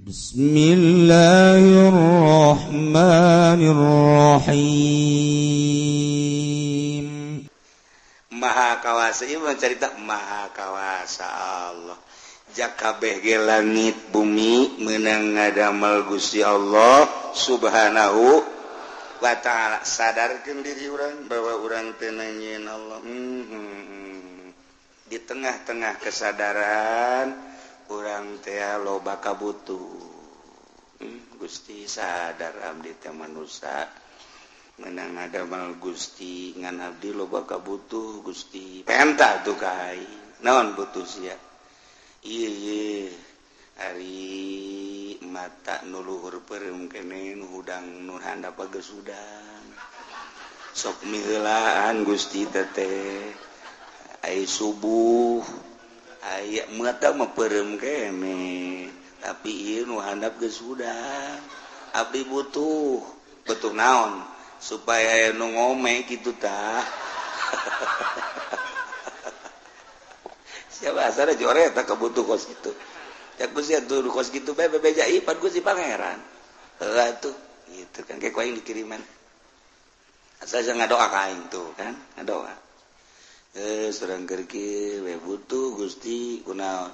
Bismillahirrahmanirrahim. Maha kawasa, ieu mah carita Maha Kawasa Allah. Jakabeh ge langit bumi menang ngadamel Gusti Allah Subhanahu wa ta'ala. Sadarkeun diri urang bahwa urang teu nyieun Allah. Di tengah-tengah kesadaran urang teh loba kabutuh. Gusti, sadar abdi teh manusia menang ngadamel Gusti, ngan abdi loba kabutuh, Gusti. Penta tuh ka aing, naon butuh sia? Ieu ieu, ari mata nu luhur peureum keneh, nu hudang, nu handap geus hudang, sok miheulaan, Gusti. Teteh ai subuh aya mata mah peureum keneh, tapi ieu nu handap geus hudang. Abdi butuh. Butuh naon? Supaya aya nu ngome kitu tah. Siapa asal joret tak kebutuh kos gitu ya, Gusti. Tuh kos gitu bae bebeja ipan Gusti Pangeran. Heula tuh gitu kan, kayak aing dikiriman, asal saya ngadoa ka aing tuh kan, ngadoa surang keur we butuh, Gusti. Kunaon?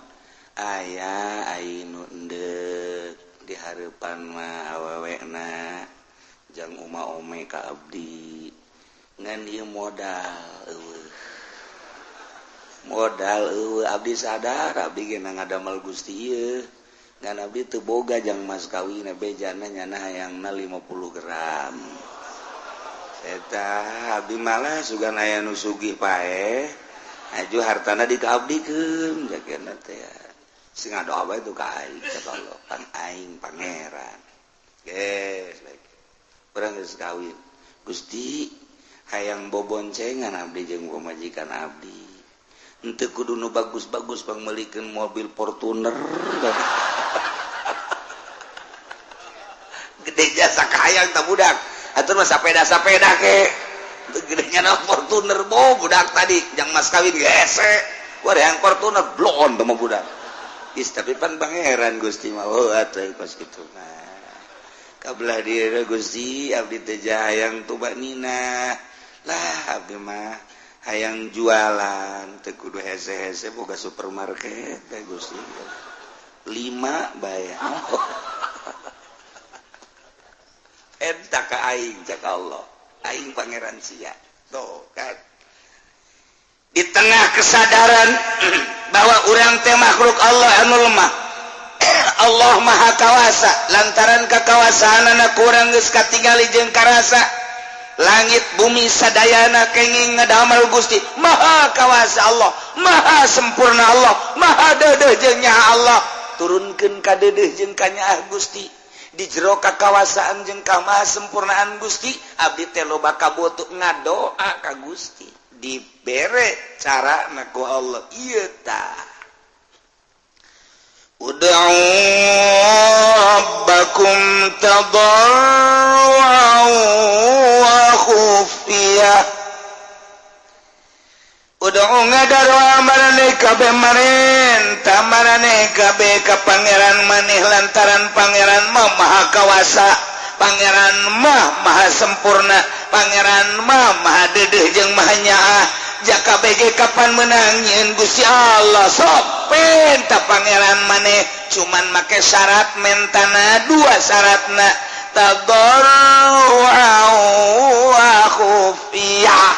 Aya aing nu endek di hareupan mah awewena jang uma ome ka abdi, ngan ieu modal eueuh, modal eueuh. Abdi sadar abdi ge ngadamel Gusti ieu, ngan abdi teu boga jang mas kawin. Bejana nyana hayangna 50 gram eta. Abdi malah sugan aya nu sugih paeh, aju hartana dikaabdikeun jagana teh. Sing ngadoa bae tuh ka aing, cek Allah, pan aing pangeran. Geus urang geus kawin, Gusti, hayang boboncengan abdi jeung pamajikan abdi. Henteu kudu nu bagus-bagus, pangmeulikeun mobil Fortuner gede jasa kahayang tah budak atuh mah, sapeda-sapeda ke gedenya na Fortuner. Bo budak tadi jang mas kawin hese, wah, yang Fortuner bloon teh mah budak. Is, tapi pan pangeran Gusti mah. Oh, atuh kos kitu mah kabelah diri, Gusti. Abdi teh hayang tumakninah lah, abdi mah hayang jualan teu kudu hese-hese, boga supermarket teh, Gusti, lima bae. Eta ka aing, cek Allah, aing pangeran sia. Tuh kan, di tengah kesadaran bahwa urang teh makhluk Allah anu lemah, Allah Maha Kawasa. Lantaran kekawasaanana kurang geus katingali jeung karasa, langit bumi sadayana kenging ngadamel Gusti. Maha Kawasa Allah, Maha sempurna Allah, Maha deudeuh jeung nyaah Allah. Turunkeun ka deudeuh jeung kanyaah Gusti. Di jero kakawasaan jeung kamaha sempurnaan Gusti, abdi teh loba kabutuh, ngadoa ka Gusti, dibere cara ku Allah ieu tah: Ud'u rabbakum tadarru'an wa khufiyah. Ud'u, ngadaroa maraneh kabeh, marenta maraneh kabeh ka pangeran maneh, lantaran pangeran mah Maha Kawasa, pangeran mah Maha sempurna, pangeran mah Maha deudeuh jeung Maha nyaah. Jaka BG kapan menang nyieun Gusti Allah? Sok penta pangeran maneh, cuman make syarat mentana dua. Syaratna tadarru'an wa khufiyah,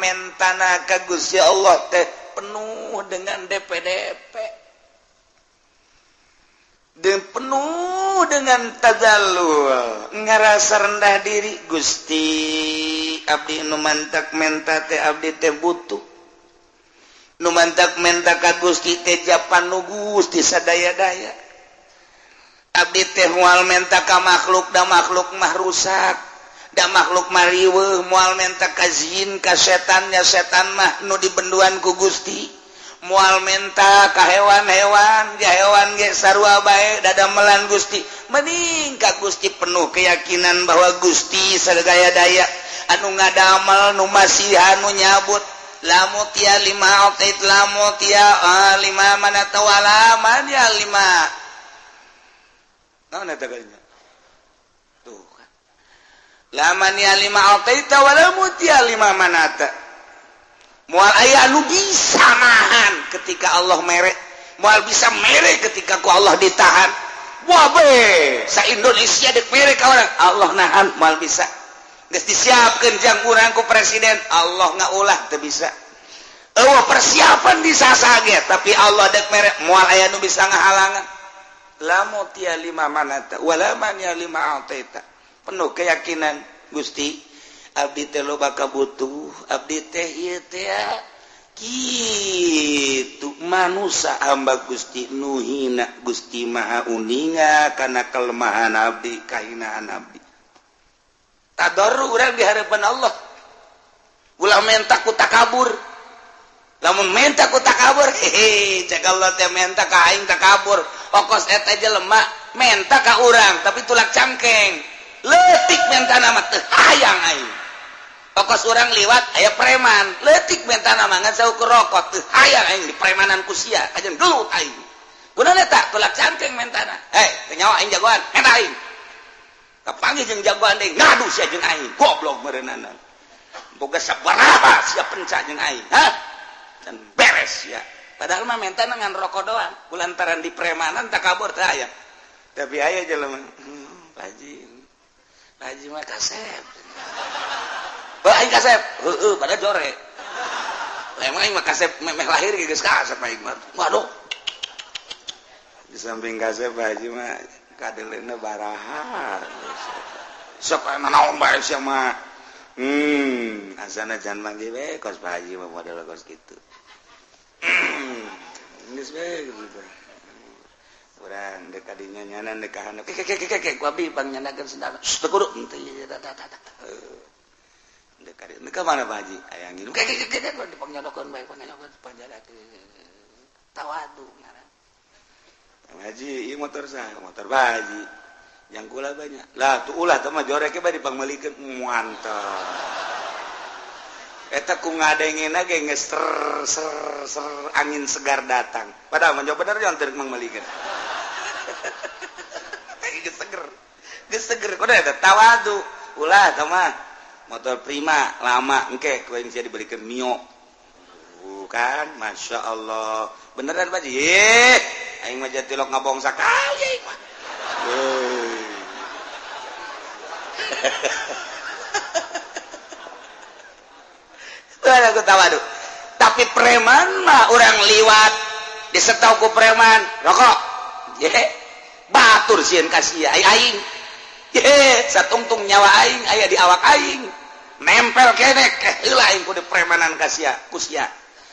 mentana ka Gusti Allah teh penuh dengan DPDP dan penuh dengan tadallul, ngerasa rendah diri. Gusti, abdi nu mantak menta teh abdi teh butuh. Nu mantak menta ka Gusti teh japan nu Gusti sadaya-daya. Abdi teh moal menta ka makhluk, da makhluk mah rusak, da makhluk mah riweuh. Moal menta ka jin, ka setannya, setan mah nu dibenduan ku Gusti. Moal menta ka hewan-hewan, ja hewan ge sarua bae dadamelan Gusti. Mending ka Gusti, penuh keyakinan bahwa Gusti sadaya daya anu ngadamel, nu masihan, nu nyabut. La mu'tiya lima a'tait, la mu'tiya lima mana'ta wala mani'a lima. Naon eta kalinya? Tuh kan. La mani'a lima a'taita wala mu'tiya lima mana'ta. Moal aya anu bisa nahan ketika Allah mere, moal bisa mere ketika ku Allah ditahan. Wah be, sa Indonesia dek mere ka urang, Allah nahan moal bisa. Geus disiapkeun jang urang ku presiden, Allah ngaulah teu bisa. Eueuh persiapan disasage, tapi Allah dek mere moal aya nu bisa ngahalangan. La mu'tiya lima mana'ta wala mani'a lima a'taita. Penuh keyakinan, Gusti, abdi teh loba kabutuh, abdi teh ieu teh kitu manusia hamba Gusti nu hina, Gusti Maha uninga kana kelemahan abdi, kahinaan abdi. Tadarru urang di hadapan Allah. Ulah menta ku takabur. Lamun menta ku takabur, hehe, cek Allah teh menta ka aing takabur. Okos eta jelema menta ka urang tapi tulak cangkeng. Leutik menta nama teu hayang aing. Okos urang liwat aya preman, leutik menta nama ngan saukur rokok teu hayang aing di premanan ku sia, kajen gelut aing. Gunana eta tulak cangkeng mentana. Hei, teu nyawa aing jagoan, menta aing. Kapanggih jeung jagoan deui ngadu sia jeung aing, goblok meureunana. Boga sabaraha sia penca jeung aing, hah? Dan beres ya. Padahal mah menta ngan rokok doang, kulantaran di premanan takabur teh aya. Tapi aya jelema, Pak Haji. Pak Haji mah kasep. Wah, aing kasep. Heeh, pada jore. Lah emang aing mah kasep memeh lahir geus kasep aing mah. Waduh. Di samping kasep Pak Haji mah kadeleuna baraha. Sok naon bae sia mah. Asana jangan manggil we kos Pak Haji mah model kos kitu. Geus we gitu. Urang dek kadinya nyanan dek ka handap. Ke ke ke ke ku abdi pangnyandakeun sendal. Teu kudu henteu ieu tah tah tah. Dek kadinya ka mana Pak Haji? Aya nginum. Ke ke ke ke dipangnyandakeun bae pangnyandakeun panjadakeun. Tawadu ngaran. Pak Haji, ieu motor saha? Motor Pak Haji. Yang kula banyak. Lah tuh ulah teh mah jorek bae dipangmeulikeun mantap. Eta ku ngadengena ge geus ser ser ser angin segar datang. Padahal mah bener jangan teu mangmeulikeun. Geus seger. Geus seger kudu eta tawadu. Ulah teh mah motor Prima lama engke ku aing sia dibelikeun Mio. Bukan, Masya Allah. Beneran Pak Haji? Aing mah jatilok ngabong sakali aing mah. Aku tawadu. Tapi preman mah orang liwat disetau ku preman rokok. Ye, batur sieun ka sia aing. Ye, satungtung nyawa aing aya di awak aing. Nempel keneh heula aing kudu premanan ka sia, ku sia.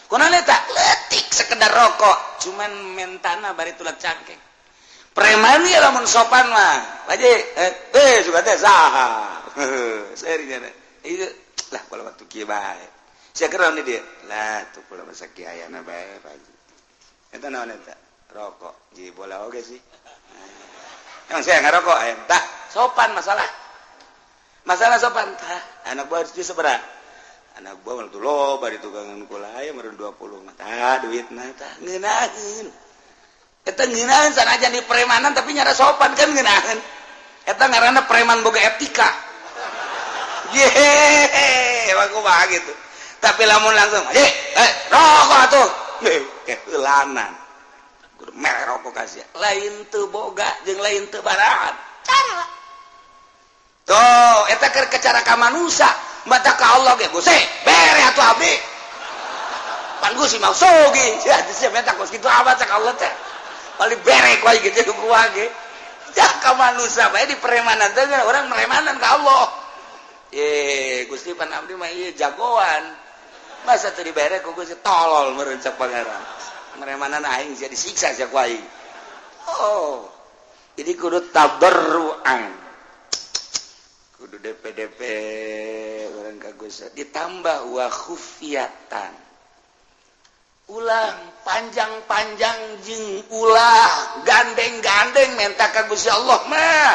Kunaon eta? Leutik sekedar rokok, cuman mentana bari tulak cangkeng. Preman ya lamun sopan mah. Pak Haji, suka teh saha. Seri nya. Ieu lah kalau waktu kieu bae. Sia keur di dieu. Lah tuh kula masa kieu ayana bae Pak Haji. Eta naon eta? Rokok. Ji bola oge sih. Emang saya ngarokok aya. Tah, sopan masalah. Masalah sopan tah. Anak buah harus sabaraha? Anak buah mah tuh loba di tukangan kula aya meureun 20 mah. Tah duitna tah ngeunaheun. Eta ngeunaheun sanajan di premanan tapi nyara sopan kan ngeunaheun. Eta ngaranna preman boga etika. Yehehe, emang kumaha gitu. Tapi lamun langsung, rokok atuh. Keheulanan. Kudu mere rokok ka sia. Lain teu boga jeung lain teu barahan. Cara. Tuh, eta keur cara ka manusia, mata ka Allah ge Gusti, bere atuh abdi. Pan Gusti mah sogi. Sia sia menta kos kitu amat cak Allah teh. Paling bere ku aing gitu ku ge. Cak ka manusia bae di premanan teh orang meremanan ka Allah. Ye, Gusti pan abdi mah ieu jagoan. Masa teu dibere ku Gusti tolol meureun cak Pangeran. Meremanan aing sia disiksa sia ku aing. Oh. Jadi kudu tadarruan. Kudu DPDP urang ka Gusti ditambah wa khufiyatan. Ulah panjang-panjang jeung ulah gandeng-gandeng menta ka Gusti Allah mah.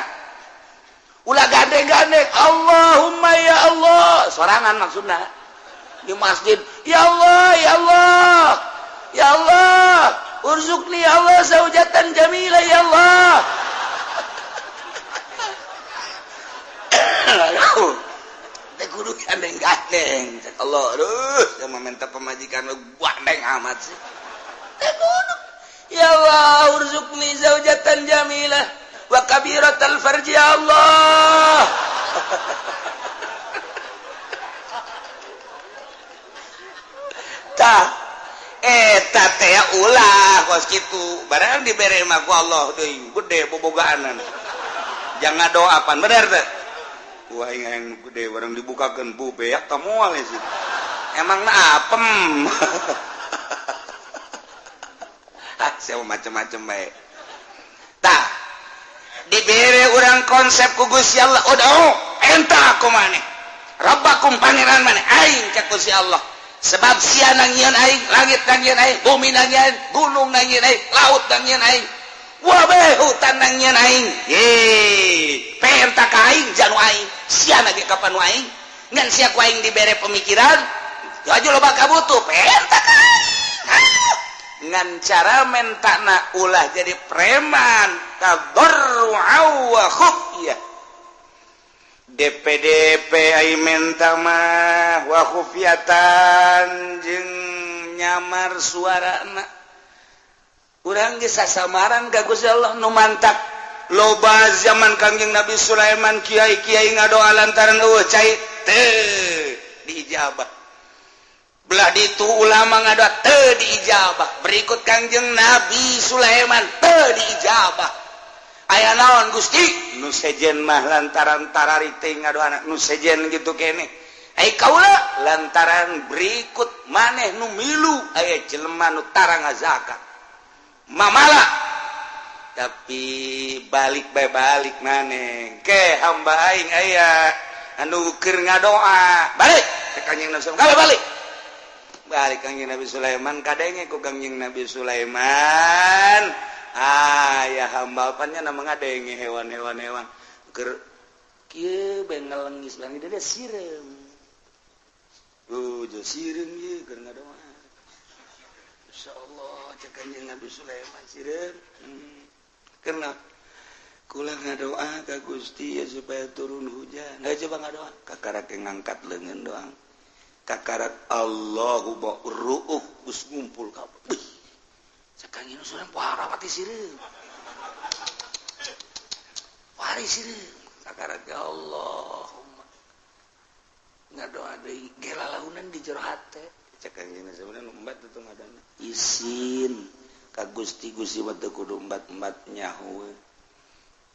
Ulah gandeng-gandeng Allahumma ya Allah sorangan maksudna di masjid ya Allah ya Allah ya Allah urzukni ya Allah zaujatan jamila ya Allah. Allah, aduh, sama minta pemajikan lu gandeng amat sih. Teu kudu. Ya Allah, urzuqni zaujatan jamilah wa kabiratal farji ya Allah. Tah eta teh ulah kos kitu barang dibere mah ku Allah deui gede bobogaanan. Jangan doa pan bener teh. Wah aing yang gede barang dibukakeun bu beak tah moal sih. Emangna apem. Ah, sia macem-macem bae. Tah dibere urang konsep ku Gusti Allah, udah enta aku maneh. Rabbakum pangeran maneh aing cek Gusti Allah. Sebab sia nangieun aing, langit nangieun aing, bumi nangieun, gunung nangieun aing, laut nangieun aing, wabeh hutan nangieun aing. Ye, penta ka aing janu aing, sia lagi kapan nu aing? Ngan sia ku aing dibere pemikiran, aju loba kabutuh, penta ka aing. Ngan cara mentana ulah jadi preman, tadarru'a wa khufyah. DPDP ai menta mah wa khufyatan jeung nyamar suarana. Urang geus sasamaran ka Gusti Allah nu mantak loba zaman Kangjeng Nabi Sulaiman kiai-kiai ngadoa lantaran eueuh cai teu diijabah. Belah ditu ulama ngadoa teu diijabah. Berikut Kangjeng Nabi Sulaiman teu diijabah. Aya naon Gusti? Nu sejen mah lantaran tararik teh ngadoana nu sejen gitu kene. Ai kaula lantaran berikut maneh nu milu aya jelema nu tara ngazakat. Mamala. Tapi balik bae balik maneh. Ke hamba aing aya anu keur ngadoa. Balik ke Kangjeng Nabi Sulaiman. Balik. Balik Kangjeng Nabi Sulaiman kadenge ku Kangjeng Nabi Sulaiman. Ah ya hamba apanya nama ngadenge hewan-hewan hewan keur kieu bae ngelengis bangi dia sireum. Jo sireum ieu keur ngadoa. Insyaallah cek Kanjeng Nabi Sulaiman sireum. Karena kula ngadoa ka Gusti ya supaya turun hujan. Nah coba ngadoa kakarak ngangkat leungeun doang. Kakarak Allahu ba'ruuh geus ngumpul kabeh. Sekarang ini sudah parawati sireum. Wari sireum. Sakarat ya Allahumma. Ngadoa deui gelalaunan di jero hate. Cek kanjeng sebenarnya embat teu ngadana. Isin ka Gusti Gusti mah teu kudu embat-embat nyaho.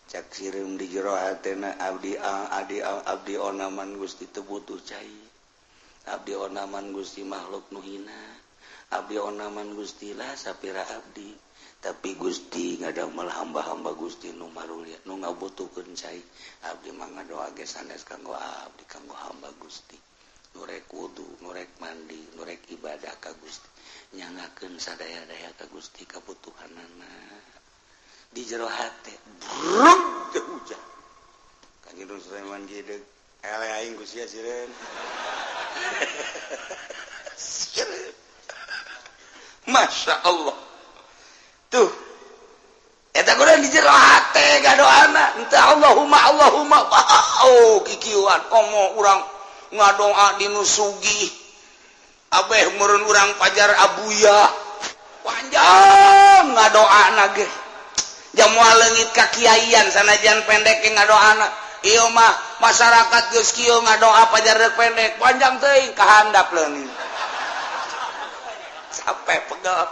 Cek sireum di jero hatena abdi abdi abdi onaman Gusti teu butuh cai. Abdi onaman Gusti makhluk nu hina. Abdi onaman Gusti lah sapira abdi tapi Gusti ngadamel hamba-hamba Gusti nu marulia nu ngabutuhkeun cai abdi mah ngadoa ge sanes kanggo abdi kanggo hamba Gusti nu rek wudu nu rek mandi nu rek ibadah ka Gusti nyangakeun sadaya-daya ka Gusti kabutuhanana di jero hate bruk teu hujan Kanjeng Sulaiman gideg ele aing Gusti sireun sireun. Masya Allah tuh eta kurang di jero hate gadoana entah Allahumma Allahumma oh kikiuan komo urang ngadoa di nu sugih abeh meureun urang pajar abuya panjang ngadoana ge jamoal leungit ka kiaian sanajan pendek ge ngadoana ieu mah masyarakat geus kieu ngadoa pajar rek pendek panjang teuing kahandap leungit sampai pegel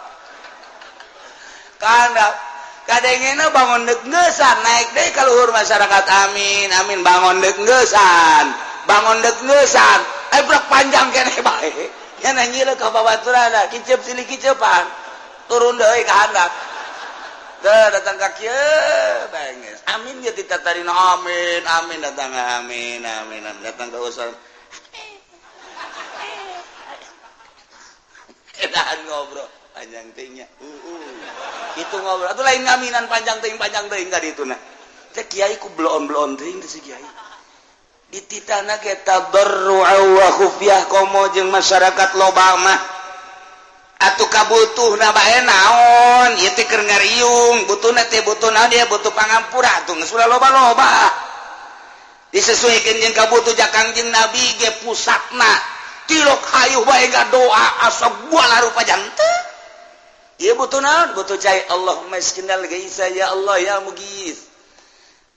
karena kadengena bangun dek ngeusan naik deui ka luhur masyarakat amin amin bangun dek ngeusan bangun dek ngeusan eh brek panjang keneh bae nya nanyieun ka babaturana kiceup silih kiceupan turun deui ka handap teu datang ka kieu bae amin ye ditatarina amin amin datang amin amin datang ka usul edahan ngobrol panjang teuing nya itu ngobrol atuh lain ngaminan panjang teuing ka ditu na teh kiai ku bloon-bloon teuing teh si kiai dititahna ge tadarru'a wa khufyah komo jeung masyarakat loba mah atuh kabutuhna bae naon ieu teh keur ngariung butuhna teh butuh naon dia butuh pangampura atuh geus ulah loba-loba disesuaikan jeung kabutuh ja Kangjeng Nabi ge pusatna Tilok hayuh bae ngadoa asa buala rupa jante. Ieu butuh naon? Butuh cai Allahumma iskinal gaisa ya Allah ya mugis.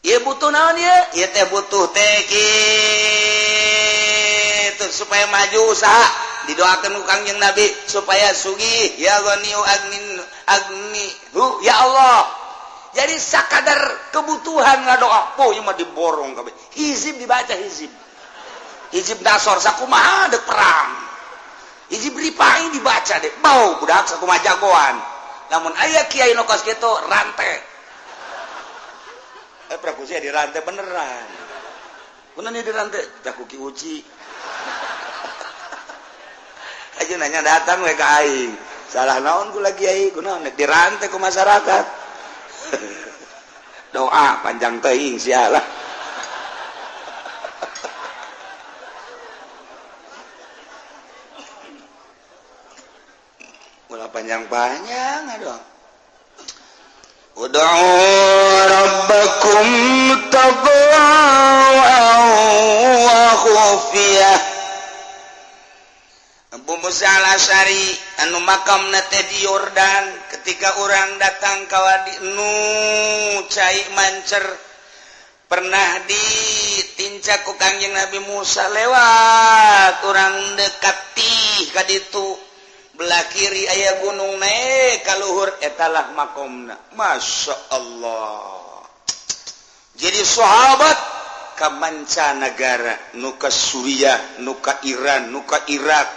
Ieu butuh naon ieu? Ieu teh butuh teh kitu supaya maju usaha. Didoakeun ku Kangjeng Nabi supaya sugih ya ghaniyu agnin agni hu ya Allah. Jadi sakadar kebutuhan ngadoa, poh ieu mah diborong kabeh. Hizib dibaca hizib. Hizib dasor sakumaha dek perang. Hizib ripai dibaca deh. Bau budak sakumaha jagoan. Lamun aya kiai nu kos kitu rantai. Praku sia dirantai beneran. Kunaon ieu dirantai? Tah ku Ki Uci. Aja nanya datang we ka aing. Salah naon kula kiai? Kunaon dirantai ku masyarakat. Doa panjang teuing sia lah. Ulah panjang-panjang aduh. Ud'u rabbakum tadarruan wa khufiyah. Abu Musa al-Asy'ari anu makamna teh di Yordan ketika urang datang ka wadi nu cai mancer pernah ditincak ku Kangjeng Nabi Musa lewat urang dekat tih ka ditu belah kiri aya gunung naik ka luhur etalah makomna. Masya Allah. Jadi sahabat ka mancanagara nu ka Suriah, nu ka Iran, nu ka Irak,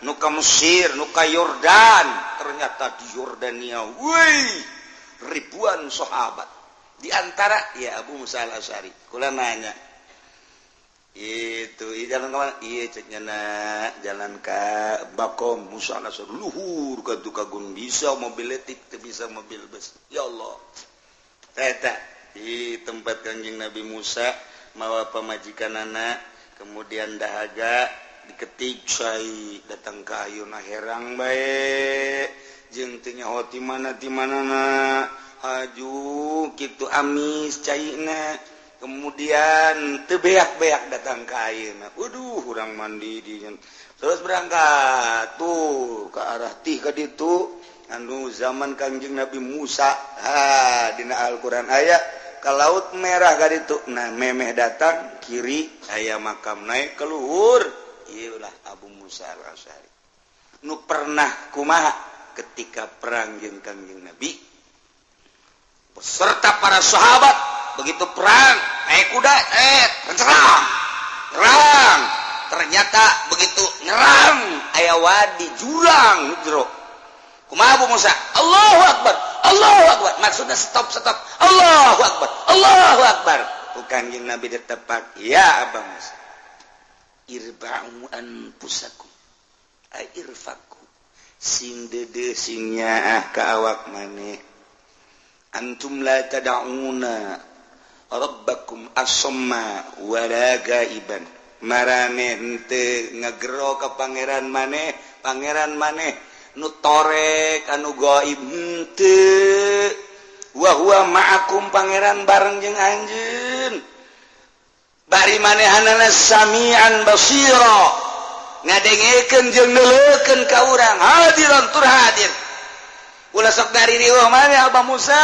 nu ka Mesir, nu ka Yordan. Ternyata di Yordania woi ribuan sahabat. Di antara ya Abu Musa al-Asy'ari. Kula nanya itu jalan kemana? Iya ceknya nak jalan ke Bakom Musa al-Asy'ari luhur ka gunung bisa mobil letik teu bisa mobil bus. Ya Allah. Eta di tempat Kangjeng Nabi Musa mawa pamajikanana kemudian dahaga diketik cai datang ka ayeuna herang bae jeung teu nyaho ti mana ti manana haju kitu amis caina kemudian teu beak-beak datang ka ayeuna waduh urang mandi di terus berangkat tuh ke arah tih ka ditu anu zaman Kangjeng Nabi Musa ha dina Al-Qur'an aya ka Laut Merah ka ditu nah memeh datang kiri aya makam naik ke luhur ieulah Abu Musa al-Asy'ari nu pernah kumaha ketika perang jeung Kangjeng Nabi beserta para sahabat begitu perang naik kuda serang perang ternyata begitu nyerang aya wadi jurang jero kumaha Abu Musa Allahu Akbar Allahu Akbar maksudnya stop stop Allahu Akbar Allahu Akbar ku Kangjeng Nabi ditepak ya Abu Musa irba'u anfusakum ay irfaku sing dede sing nyaah ka awak maneh antum la tad'una rabbakum asamma wala gaiban marane henteu ngagero ka pangeran maneh pangeran maneh nu torek anu gaib henteu wa huwa ma'akum pangeran bareng jeung anjeun bari manehanana samian basira ngadengekeun jeung neuleukeun ka urang hadiran tur hadir ulah sok ngaririweuh maneh Abah Musa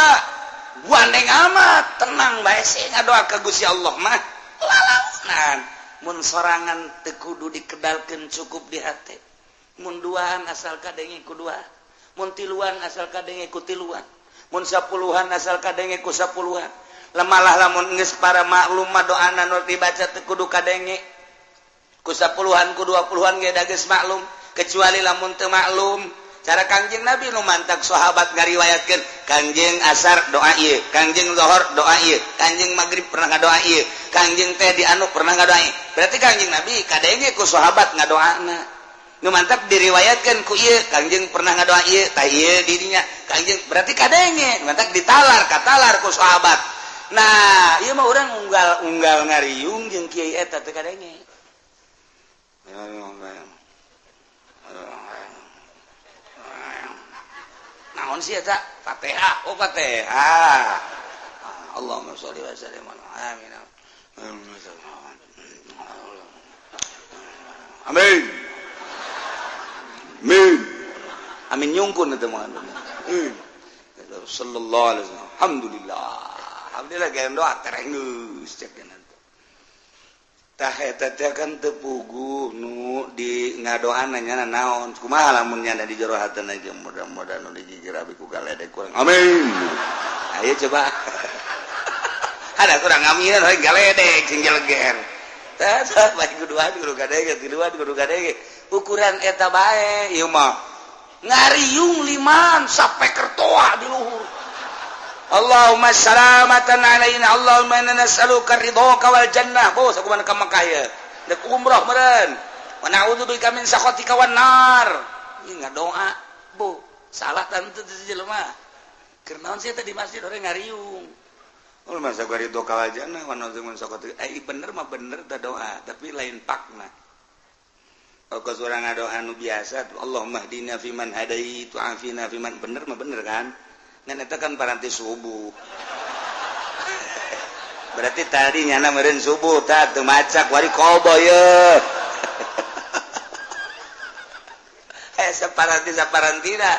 gandeng amat tenang bae sih ngadoa ka Gusti Allah mah lalaunan mun sorangan teu kudu dikedalkeun cukup di hate mun duaan asal kadenge ku dua mun tiluan asal kadenge ku tiluan mun sapuluhan asal kadenge ku sapuluhan lemalah lamun geus para maklum mah doana nu dibaca teu kudu kadenge ku sapuluhan ku 20-an ge da geus maklum kecuali lamun teu maklum cara Kangjeng Nabi nu mantak sahabat ngariwayatkeun Kangjeng asar doa ieu Kangjeng zuhur doa ieu Kangjeng magrib pernah ngadoa ieu Kangjeng teh di anu pernah ngadoa ieu berarti Kangjeng Nabi kadenge ku sahabat ngadoana nu mantak diriwayatkeun ku ieu Kangjeng pernah ngadoa ieu tah ieu didinya Kangjeng berarti kadenge mantak ditalar katalar ku sahabat nah ieu mah urang unggal-unggal ngariung jeung kiai eta teu kadenge naon sih eta Fatihah oh Fatihah Allahumma sholli wa sallim amin amin. Amin. Amin nyungkun eta mah. Sallallahu alaihi wasallam. Alhamdulillah. Alhamdulillah gaya doa terenggeus cek nanti. Tah eta teh kan teu puguh nu di ngadoana nya naon. Kumaha lamun nya di jero hatena aja mudah-mudahan nu digigir abi ku galedek kurang. Amin. Ayo coba. Ada kurang aminan we galedek sing jeleger. Tah tah bae kuduan kudu kadege tiluan kudu kadege. Ukuran eta bae ieu mah. Ngariung liman sampai kertoa di luhur. Allahumma salamatan alaina Allahumma inna nas'aluka ridhoka wal jannah. Bos aku mana ka Mekah ye. Dek umroh meureun. Wa na'udzubika min sakhatika wan nar. Ieu ngadoa, Bu. Salah tante teu jelema. Keur naon sih teh di masjid ore ngariung. Oh masa gua ridhoka wal jannah wa na'udzubika min sakhatika. Eh bener mah bener teh doa, tapi lain pakna. Kos urang ngadoa nu biasa, Allahumma hdina fiman hadait wa afina fiman, bener mah bener kan? Ngan eta kan paranti subuh. Berarti tadi nyana meureun subuh tah teu macak wari kobo ye. Eh saparanti saparantina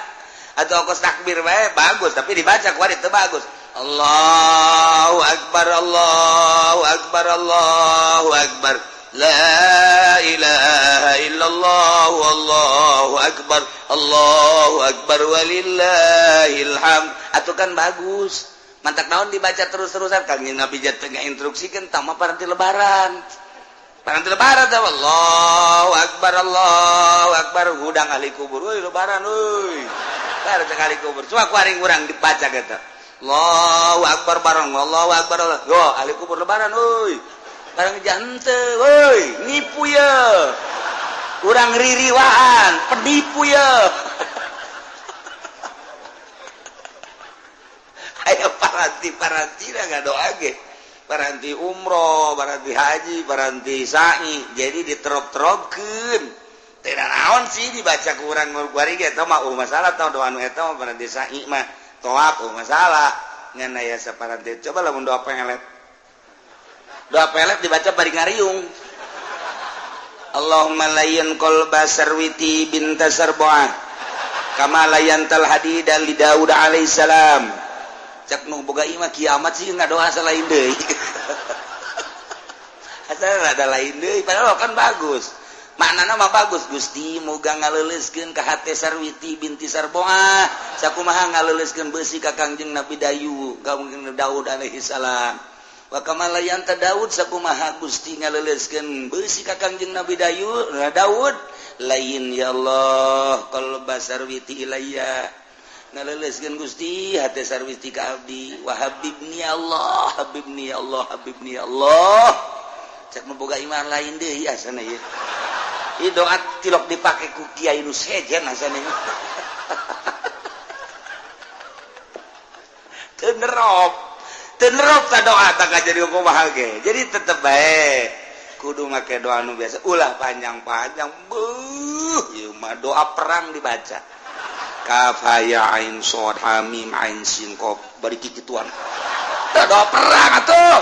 atau kos takbir bae bagus tapi dibaca kuari teu bagus. Allahu akbar Allahu akbar Allahu akbar. La ilaha illallah wallahu akbar Allahu akbar walillahil hamd. Atuh kan bagus. Mantak naon dibaca terus-terusan Kangjeng Nabi teh ngainstruksikeun tah mah paranti lebaran. Paranti lebaran teh Allahu akbar Allahu akbar hudang ahli kubur euy lebaran euy. Tah cek ahli kubur. Coba ku aring urang dibaca kitu. Allahu akbar bareng Allahu akbar. Yo ahli kubur lebaran euy. Barang jante, woi, nipu ya, kurang ririwaan, penipu ya. Ayo paranti dah nggak doa ge, paranti umroh, paranti haji, paranti sa'i, jadi diterop-teropkeun. Tidak naon sih dibaca kurang ngurguari ge, eta mah masalah tau doa nu eta mah paranti sa'i mah toap masalah. Ngan aya saparanti coba lamun doa pengelet. Doa pelet dibaca bari ngariung. Allahumma layyin qalba Sarwiti binta Sarbuah kama layyantal hadida li Daud alaihissalam. Cek nu boga imah kiamat sih ngadoa salain deui. Asal ada lain deui padahal kan bagus. Maknana mah bagus Gusti muga ngaleuleuskeun ka hate Sarwiti binti Sarbuah sakumaha ngaleuleuskeun beusi ka Kangjeng Nabi Dayu Kangjeng Daud alaihissalam. Wa kama layanta Daud sakumaha Gusti ngaleuleuskeun beusi ka Kangjeng Nabi Dayu Daud lain ya Allah qalba Sarwiti ilayya ngaleuleuskeun Gusti hate Sarwiti ka abdi wa habibni ya Allah habibni ya Allah habibni ya Allah. Cek nu boga iman lain deui asana ieu. Ieu doa tilok dipake ku kiai nu sejen asana ieu. Teu nerop. Tenerop ta doa tak jadi kumaha ge. Jadi tetep bae kudu make doa nu biasa ulah panjang-panjang. Beuh, ieu mah doa perang dibaca. Kaf ha ya ain shad ha mim ain sin qaf bari kikituan. Tah doa perang atuh.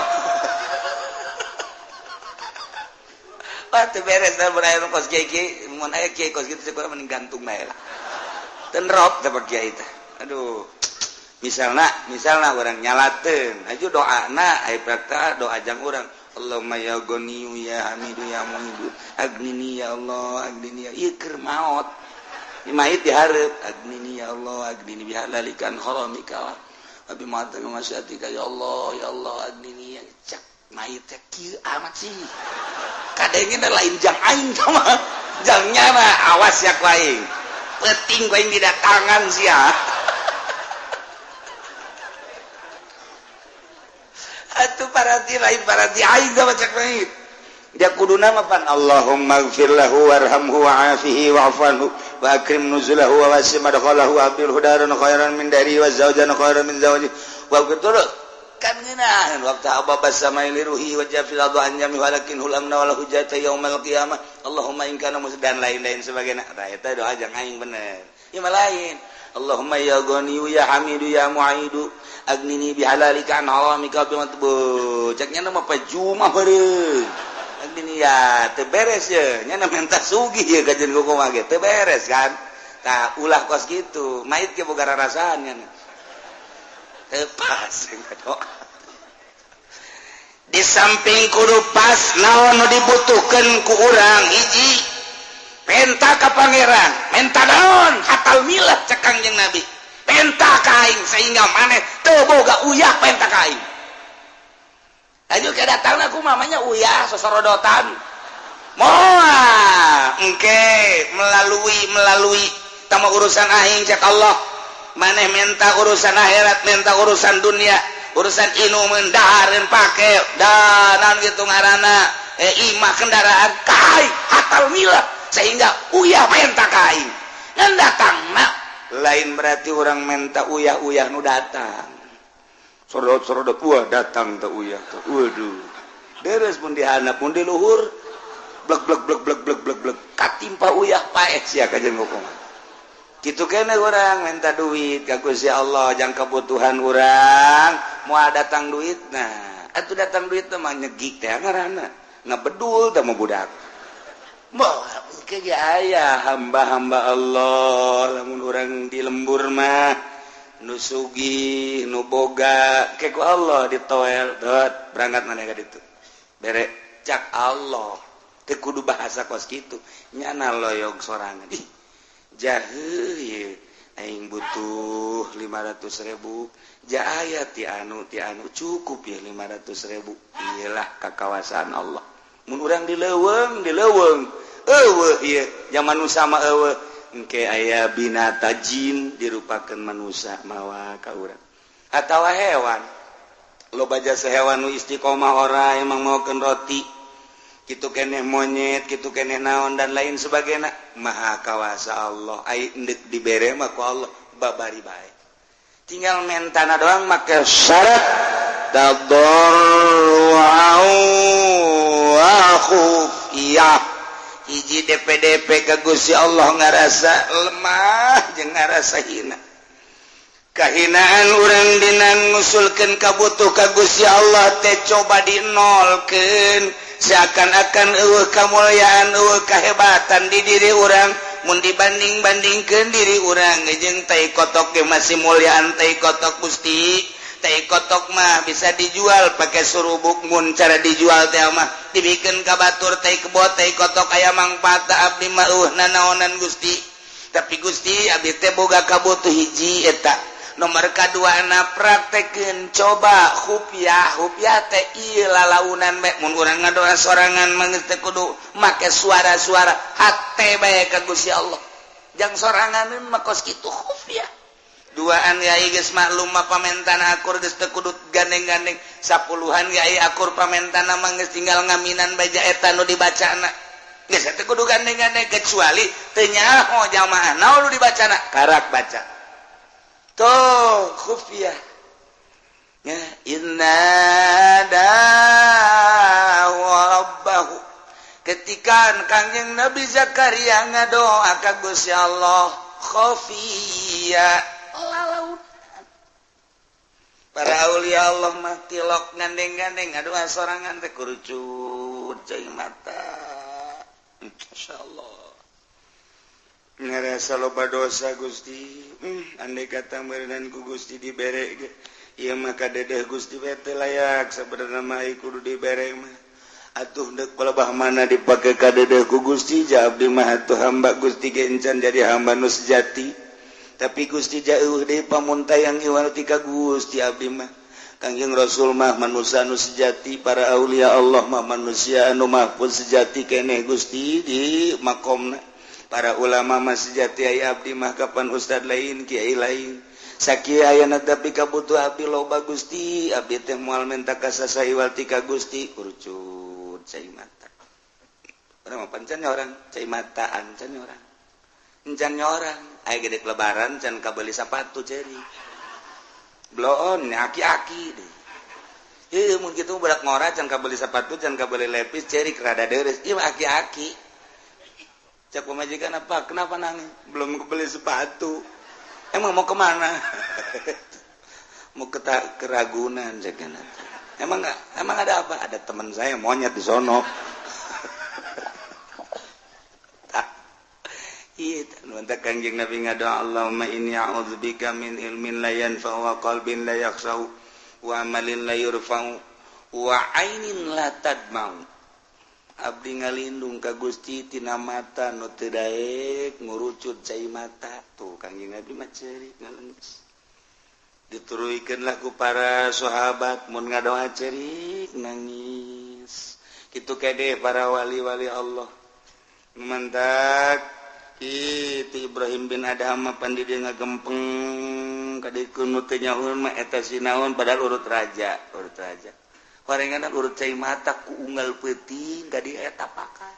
Wah teu beres da mun aya kos kiai mun aya kiai kos kitu kurang mending gantung bae lah. Tenerop teh kiai teh. Aduh. Misalnya orang nyalateun aju doana aya prakta doa jang urang Allahumma ya ghaniyu ya hamidu ya muidu agnini ya Allah agnini ya ieu keur maot ieu mayit dihareup agnini ya Allah agnini bihalalikan haramika wa bima masyatika ya Allah ya Allah agnini ya cak mayit teh kieu amat sih kadenge lain jang aing mah jangnya mah awas ya ku aing peuting ku aing didatangan sia. Atuh paranti lain paranti aing sama cek mayit. Dia kudu nama pan Allahumma ighfir lahu warhamhu wa'afihi wa'fu anhu wa akrim nuzulahu wa wasi' madkhalahu wa abdilhu daran khairan min dari wa zawjan khairan min zawji wa betul kan ngeunaheun waktu ababa samai liruhi wa jafil adu an jami walakin hulamna wal hujjata yaumal qiyamah Allahumma in kana dan lain-lain sebagainya. Tah eta doa jang aing bener. Ieu mah lain. Allahumma ya ghaniyu ya hamidu ya mu'idu agnini bihalalika an haramika bimatbu ceknya mah pajuma beureum agnini ya teu beres ye nya menta sugih ye kajeun kumaha ge teu beres kan. Tah ulah kos gitu, mait ge boga rarasaan nya. Teu pas doa. Di samping kudu pas naon nu dibutuhkeun ku urang, hiji penta ka Pangeran, menta naon hatal milah cek Kangjeng Nabi. Penta ka aing sehingga maneh teu boga uyah, penta ka aing. Ayo ke datang aku mamanya uyah sosorodotan. Moal engke melalui melalui tama urusan aing, cek Allah. Maneh minta urusan akhirat, minta urusan dunia, urusan inuman, dahareun, pake dan gitu ngaranna imah, kendaraan kai hatal milah sehingga uyah menta ka aing. Ngan datang nak lain berarti orang minta uyah-uyah nu datang sorot-sorot, wah datang teh uyah tuh, waduh deres pun dihandap pun di luhur blek blek blek blek blek blek blek katimpa uyah, paeh sia kajian ngomong gitu. Kene orang minta duit ka Gusti Allah jang kebutuhan orang, mau datang duit. Nah atuh datang duit teh mah nyegik teh ngaranna, ngebedul teh mah budak. Moal ke aya hamba-hamba Allah lamun orang di lembur mah nu sugih nu boga ke ku Allah ditoel dot berangkat mana ka ditu bere cak Allah teu kudu bahasa kos kitu nyana loyog sorangan. Ih jahe ye aing butuh 500.000 ja aya ti anu ti anu, cukup ya 500.000. Iyalah kakawasaan Allah mun urang di leuweung, di leuweung eueuh ieu zaman nu sama eueuh, engke aya binata jin dirupakeun manusia mawa ka urang atawa hewan. Loba jasa hewan nu istiqomah ora emang maokeun roti kitu keneh, monyet kitu keneh, naon dan lain sebagainya. Maha kawasa Allah, ai endek dibere mah ku Allah babari bae, tinggal mentana doang make syarat tadarru'an wa khufiyah. Hiji DPDP ke Gusti Allah ngarasa lemah jeung ngarasa hina, kahinaan urang dina ngusulkeun kabutuh ka Gusti Allah teh coba dinolkeun, seakan-akan eueuh kamulyaan, eueuh kahebatan di diri urang mun dibanding-bandingkeun diri urang jeung tai kotok ge masih mulyaan tai kotok. Gusti, tai kotok mah bisa dijual pakai surubuk, mun cara dijual teh mah dibikin ka batur tai kebo, tai kotok aya mangfaat, abdi mah eueuh nanaonan, Gusti. Tapi Gusti, abdi teh boga kabutuh hiji eta. Nomor kadua na praktekeun coba khufiah. Khufiah teh ieu lalaunan bae, mun urang ngadoa sorangan mah geus teu kudu make suara-suara, hate bae ka Gusti Allah jang sorangan mah kos kitu khufiah. Duaan yai geus maklum mah pamentana akur, geus teu kudu gandeng-gandeng sapuluhan yai akur pamentana mah geus tinggal ngaminan baja eta nu dibacana, geus teu kudu gandeng-gandeng kecuali teu nyaho jamaah naon nu dibacana, karak baca tuh khufiah ya. Inna rabbahu, ketika Kangjeng Nabi Zakaria ngadoa ka Gusti Allah khafiyah lalaunan. Para aulia Allah mah tilok gandeng-gandeng, ngadoa sorangan teh kurucut cai mata. Masyaallah, ngerasa loba dosa Gusti. Andai kata meureunan ku Gusti dibere ge ieu mah kadedeh Gusti teh layak sabenerna mah kudu dibere mah. Atuh deuk palebah mana dipake kadedeh ku Gusti, ja abdi mah atuh hamba Gusti ge encan jadi hamba nu sejati, tapi Gusti jauh deui pamuntayang iwal ti ka Gusti abdi mah. Kangjeng Rasul mah manusia anu sejati, para aulia Allah mah manusia anu mahfuz sejati keneh Gusti di makomna, para ulama mah sejati, aya abdi mah kapan ustad lain, kiai lain sakieu ayana, tapi kabutuh abdi loba Gusti. Abdi teh moal menta ka saha iwal ti ka Gusti. Kurucut cai mata. Urang mah pancan orang cai mata, ancan orang encan orang aya gede lebaran can kabeli sepatu, ceri bloon aki-aki deh. Ieu mun kitu budak ngora can kabeli sepatu, can kabeli lepis, cerik rada deres. Ieu aki-aki. Cak pemajikan, apa? Kenapa nangis? Belum kebeli sepatu. Emang mau kemana? Mau ke Keragunan cek. Emang nggak? Emang ada apa? Ada teman saya monyet di sono. Ieu tah Kangjeng Nabi ngadoa Allahumma inni a'udzubika min ilmin la yanfa'u wa qalbin la yakhsha'u wa amalin la yurfa'u wa ainin la tadma'u. Abdi ngalindung ka Gusti tina mata nu teu daek ngurucut cai mata. Tuh Kangjeng Nabi mah ceurik ngalengis. Dituruikeun lah ku para sahabat mun ngadoa ceurik nangis. Kitu kede para wali-wali Allah. Mantak itu Ibrahim bin Adham mah pandi dia ngagempeng kadikeun nu teu nyaun mah eta sinaon padahal urut raja, urut raja. Horenganna urut cai mata ku unggal peuting ka dieu eta pakat.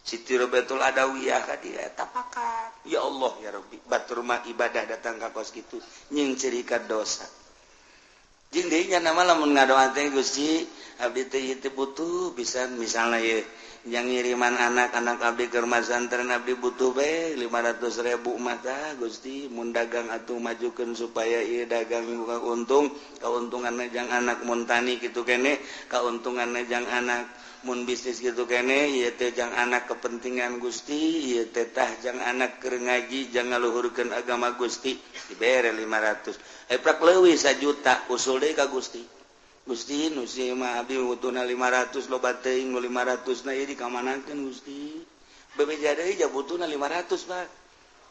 Siti Robiatul Adawiyah ka dieu eta pakat. Ya Allah ya Rabbi, batur mah ibadah datang ka kos kitu nying cerika dosa. Jeung deui nya nama lamun ngadoa teh Gusti abdi teh ieu teh butuh pisan misalna ieu yang ngiriman anak-anak abdi ke rumah santren abdi butuh bae 500.000 mah tah Gusti mun dagang atuh majukeun supaya ieu dagang buka untung kauntunganna jang anak mun tani kitu kene kauntunganna jang anak mun bisnis kitu kene ieu teh jang anak kepentingan Gusti ieu teh tah jang anak keur ngaji jang ngaluhurkeun agama Gusti dibere 500 prak leuwih 1 juta usul deui ka Gusti. Gusti nu si mah abdi butuhna 500 loba teuing nu 500 na ieu dikamanakeun Gusti. Bebeja deui ja butuhna 500 Pak.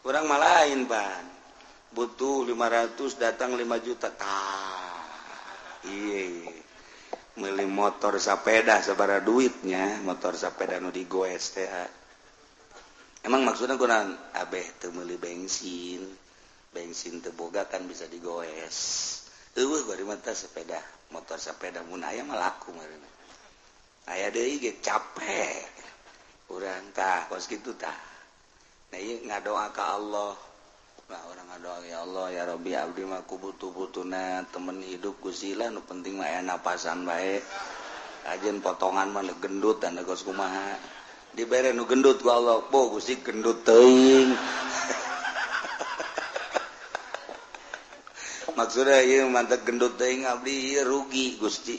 Urang mah lain Pak. Butuh 500 datang 5 juta tah. Ieu meuli motor sapeda sabaraha duitnya, motor sapeda nu digoes teh. Emang maksudna kunaon? Abeh teu meuli bensin. Bensin teu boga kan bisa digoes. Eueuh bari mah teh sepeda, motor sepeda mun aya mah laku meureun. Aya deui ge capek. Urang tah kos kitu tah. Nah ieu ngadoa ka Allah. Nah urang ngadoa ya Allah ya Rabbi abdi mah ku butuh-butuhna temen hidup Gusti lah nu penting mah aya napasan bae. Ajeun potongan mah gendut dan kos kumaha. Dibere nu gendut ku Allah, po Gusti gendut teuing. Maksudnya ieu mantep gendut teuing abdi ieu rugi Gusti.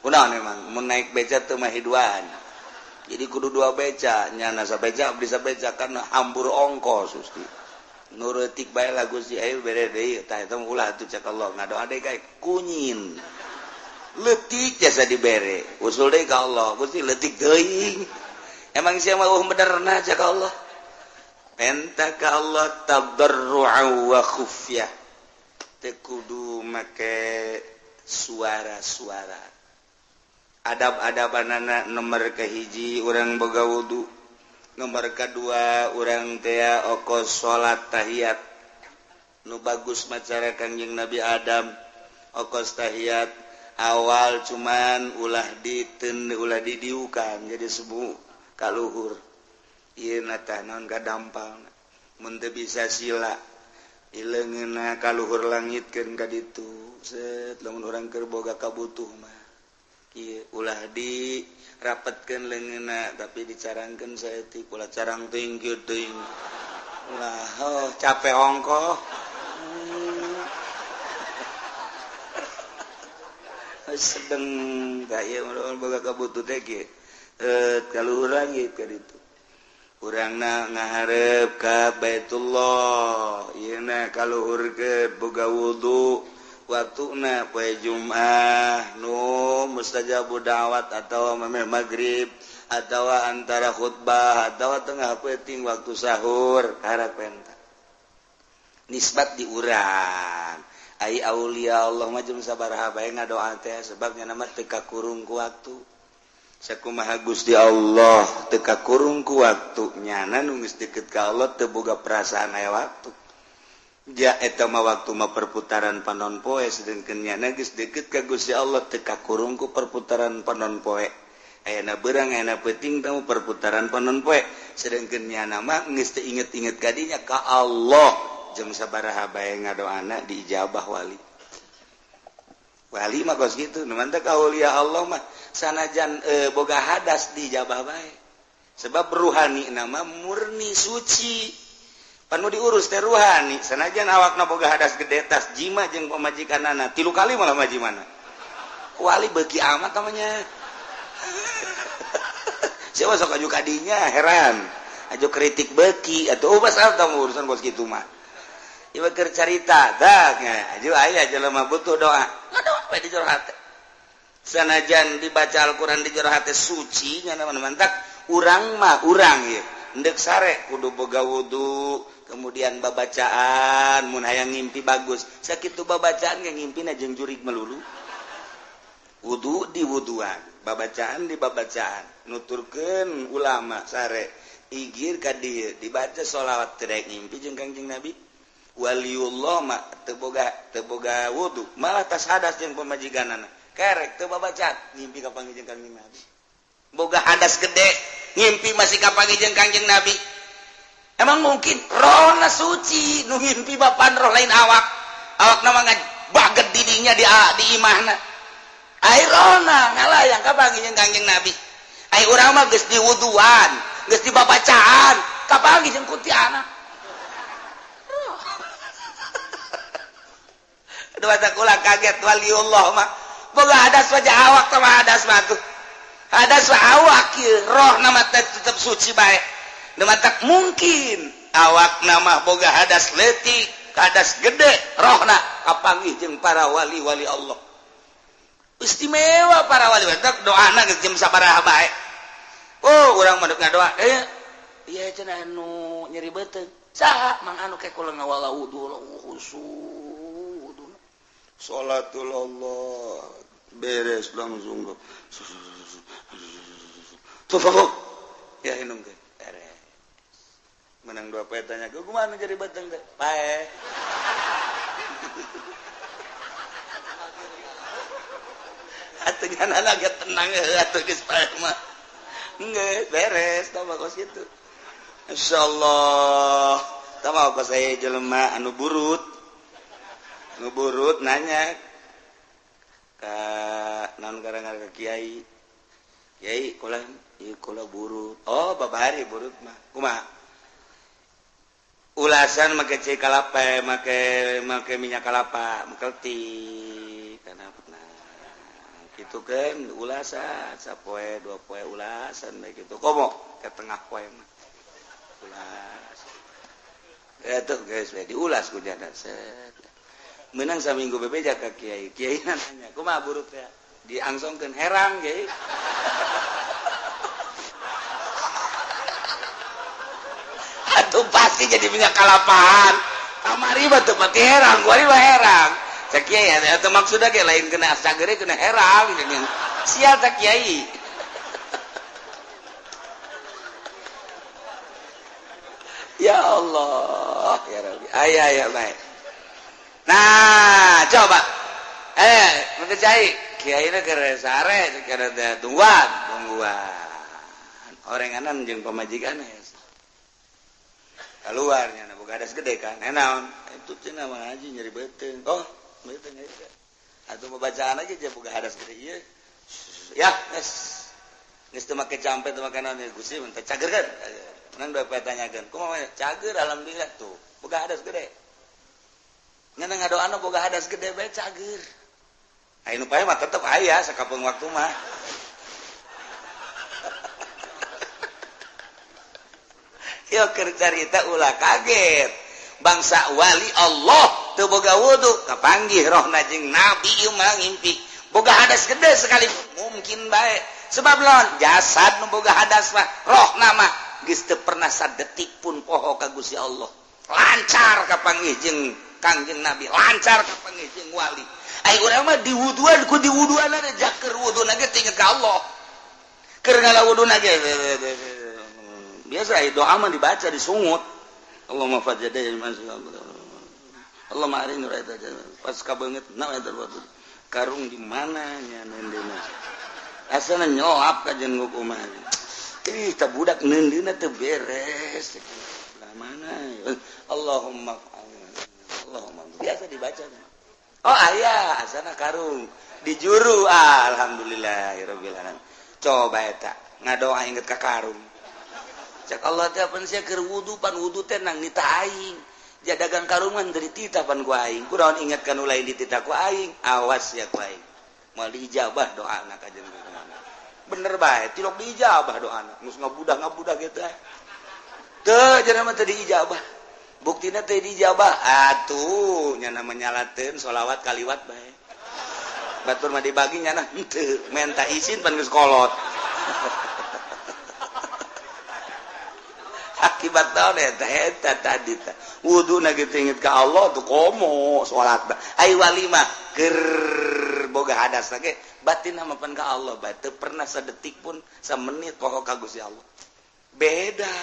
Kunaon emang mun naik beca teu mah hiduan. Jadi kudu dua beca, nyana sabeca abdi sabeca kan hambur ongkos Gusti. Nu reutik bae lah Gusti ayo bere deui tah eta ulah atuh cek Allah ngadoa deui kae kunyin. Leutik jasa dibere, usul deui ka Allah Gusti leutik teuing. Emang sia mah eueuh benerna cek Allah. Penta ka Allah tadarru'a wa khufyah. Teu kudu make suara-suara. Adab-adabanana nomor kahiji urang boga wudu, nomor kadua urang teh okos salat tahiyat. Nu bagus macara Kangjeng Nabi Adam okos tahiyat awal cuman ulah diten ulah didiukan jadi sebu kaluhur. Ieu na tah naon kadampalna mun teu bisa sila ileungeunna kaluhur langitkeun ka ditu set lamun urang keur boga kabutuh mah kieu ulah dirapetkeun leungeunna tapi dicarangkeun saeutik ulah carang teuing kieu teuing ulah oh capek ongkoh sedeng tah ieu mun boga kabutuh teh kieu kaluhur langit ka ditu urangna ngaharep ka Baitullah ieuna kaluhurkeun boga wudu waktuna poe Jumat nu mustajabu da'wat atawa memeh magrib atawa antara khutbah atawa tengah peuting waktu sahur karak penta nisbat di urang ai aulia Allah mah jeung sabaraha bae ngadoa teh sebab nya mah teu kakurung ku waktu. Sakumaha Gusti Allah teu kakurung ku waktu nyana nu geus deukeut ka Allah teu boga perasaan aya waktu. Ja eta mah waktu mah perputaran panon poe sedengkeun nyana geus deukeut ka Gusti Allah teu kakurung ku perputaran panon poe. Ayana beurang ayana peuting tamu perputaran panon poe sedengkeun nyana mah geus teu inget-inget ka dinya ka Allah jeung sabaraha bae ngadoana diijabah wali. Wali mah kos kitu nu mantep aulia Allah mah sanajan boga hadas dijabah bae sebab ruhani nama murni suci panu diurus teh ruhani sanajan awakna boga hadas gede tas jima jeung pamajikanana 3 kali malah majimana wali beuki amat namanya. Siapa sok aju kadinya heran. Ajo kritik beki atuh pasal tamu urusan kos kitu mah. Ieu keur carita tah ajo aya jelema butuh doa. Ngadoa we di jero hate. Sanajan dibaca Al-Qur'an di jero hate suci nya mantak urang mah urang ieu. Endek sare kudu boga wudu, kemudian babacaan mun hayang ngimpi bagus. Sakitu babacaan ge ngimpina jeung jurig melulu. Wudu di wuduan, babacaan di babacaan, nuturkeun ulama sare igir ka dieu dibaca sholawat teu daek ngimpi jeung Kangjeng Nabi. Waliullah mah teu boga wudu, malah tas hadas jeung pamajikanana. Kerek teu babacaan ngimpi ka panggih jeung Kangjeng Nabi. Boga hadas gede ngimpi masih ka panggih jeung Kangjeng Nabi. Emang mungkin rohna suci nu ngimpi bapan roh lain awak. Awakna mah baget didinya di imahna. Ai rohna ngalayang ka panggih jeung Kangjeng Nabi. Ai urang mah geus diwuduan, geus dibabacaan, kapanggih jeung kuntianak. Aduh asa kula kaget waliullah mah. Boga hadas wajah awak sama hadas mah tuh. Hadas mah awak ieu, rohna mah tetep suci bae. Nu matak mungkin awakna mah boga hadas leutik, hadas gede, rohna kapanggih jeung para wali-wali Allah. Istimewa para wali batak doana geus jam sabaraha bae. Oh, urang mah deuk ngadoa. Ieu cenah anu nyeri beuteung. Saha mang anu ke kula ngawala wudu khusu. Salatul Allah beres langsung. Tufaq. Ya inum ke. Beres. Menang dua poe tanya, "Kumaha nu nyeri beuteung teh?" Pae. Atuh nyana ge tenang atuh geus pae mah. Geus beres tah mah kos kitu. Insyaallah tah mah kos aya jelema anu burut. Anu burut nanya ka naon gara-gara ka kiai. Kiai kula ieu kula burut. Oh babari burut mah. Kumaha? Ulasan make cai kalapa, make minyak kalapa, mengkeltik kana gitu kan ulasan sapoe dua poe ulasan bae gitu komo ke tengah poe mah ulas eta geus we diulas ku jana set meunang saminggu bebeja ka kiai kiai nanya kumaha burut teh diangsongkeun herang kiai atuh pasti jadi minyak kalapaan kamari mah teu pati herang kuari mah herang cek kiai atau maksudnya ge lain kena sagere kena herang sial cek kiai. Ya Allah ya Rabbi aya ya baik. Nah coba mun cai kiai na keur sare keur tungguan orenganan jeung pamajikan keluarnya na boga hadas gede kan naon itu cenah mah haji nyeri beuteung. Oh beuteung eta atuh bacaan aja boga hadas gede ieu ya geus geus teu make campe teu make naon Gusti mun teh cager kan menang dua poe tanyakeun kumaha cager alhamdulillah tuh boga hadas gede ngan ngadoana boga hadas gede bae cager aya nu pae mah tetep aya sakapeung waktu mah. Yo keur carita ulah kaget bangsa wali Allah teu boga wudu kapanggih rohna jeung nabi ieu mah ngimpi boga hadas gede sekali mungkin bae sebab lawan jasad nu boga hadas mah rohna mah geus teu pernah sadetik pun poho ka Gusti Allah lancar kapanggih jeung Kangjeng Nabi lancar kapanggih jeung wali ai urang mah diwuduan ku diwuduan jaker wuduna ge tinggal ka Allah keur ngalawuduna ge biasa doa mah dibaca disungut Allahumma fajjadai Allahumma arini raita pas kabeungeut na eta karung di mana nya neundeuna asana nyolap ka jeung kumaha ih tah budak neundeuna teu beres lah mana Allahumma Allahumma biasa dibaca oh aya asana karung di juru alhamdulillahirabbil alamin coba eta ngadoa inget ka karung cek Allah teh pan sia keur wudu pan wudu teh nang nita aing ja dagang karungan dari tita pan ku aing kunaon inget ka nu lain di tita ku aing awas ya ku aing moal diijabah doana ka jeung bener bae tilok diijabah doana geus ngabudah-ngabudah kitu. Teu cenah mah teu diijabah. Buktina teu diijabah. Atuh nya nyalateun sholawat kaliwat bae. Batur mah dibagi nyana henteu, menta izin pan geus kolot. Akibat naon eta eta tadi teh. Wuduna ge inget ka Allah tuh komo salat. Ai walimah keur boga hadas ge batin mah pan ka Allah bae teu pernah sadetik pun samenit poho ka Gusti Allah. Beda.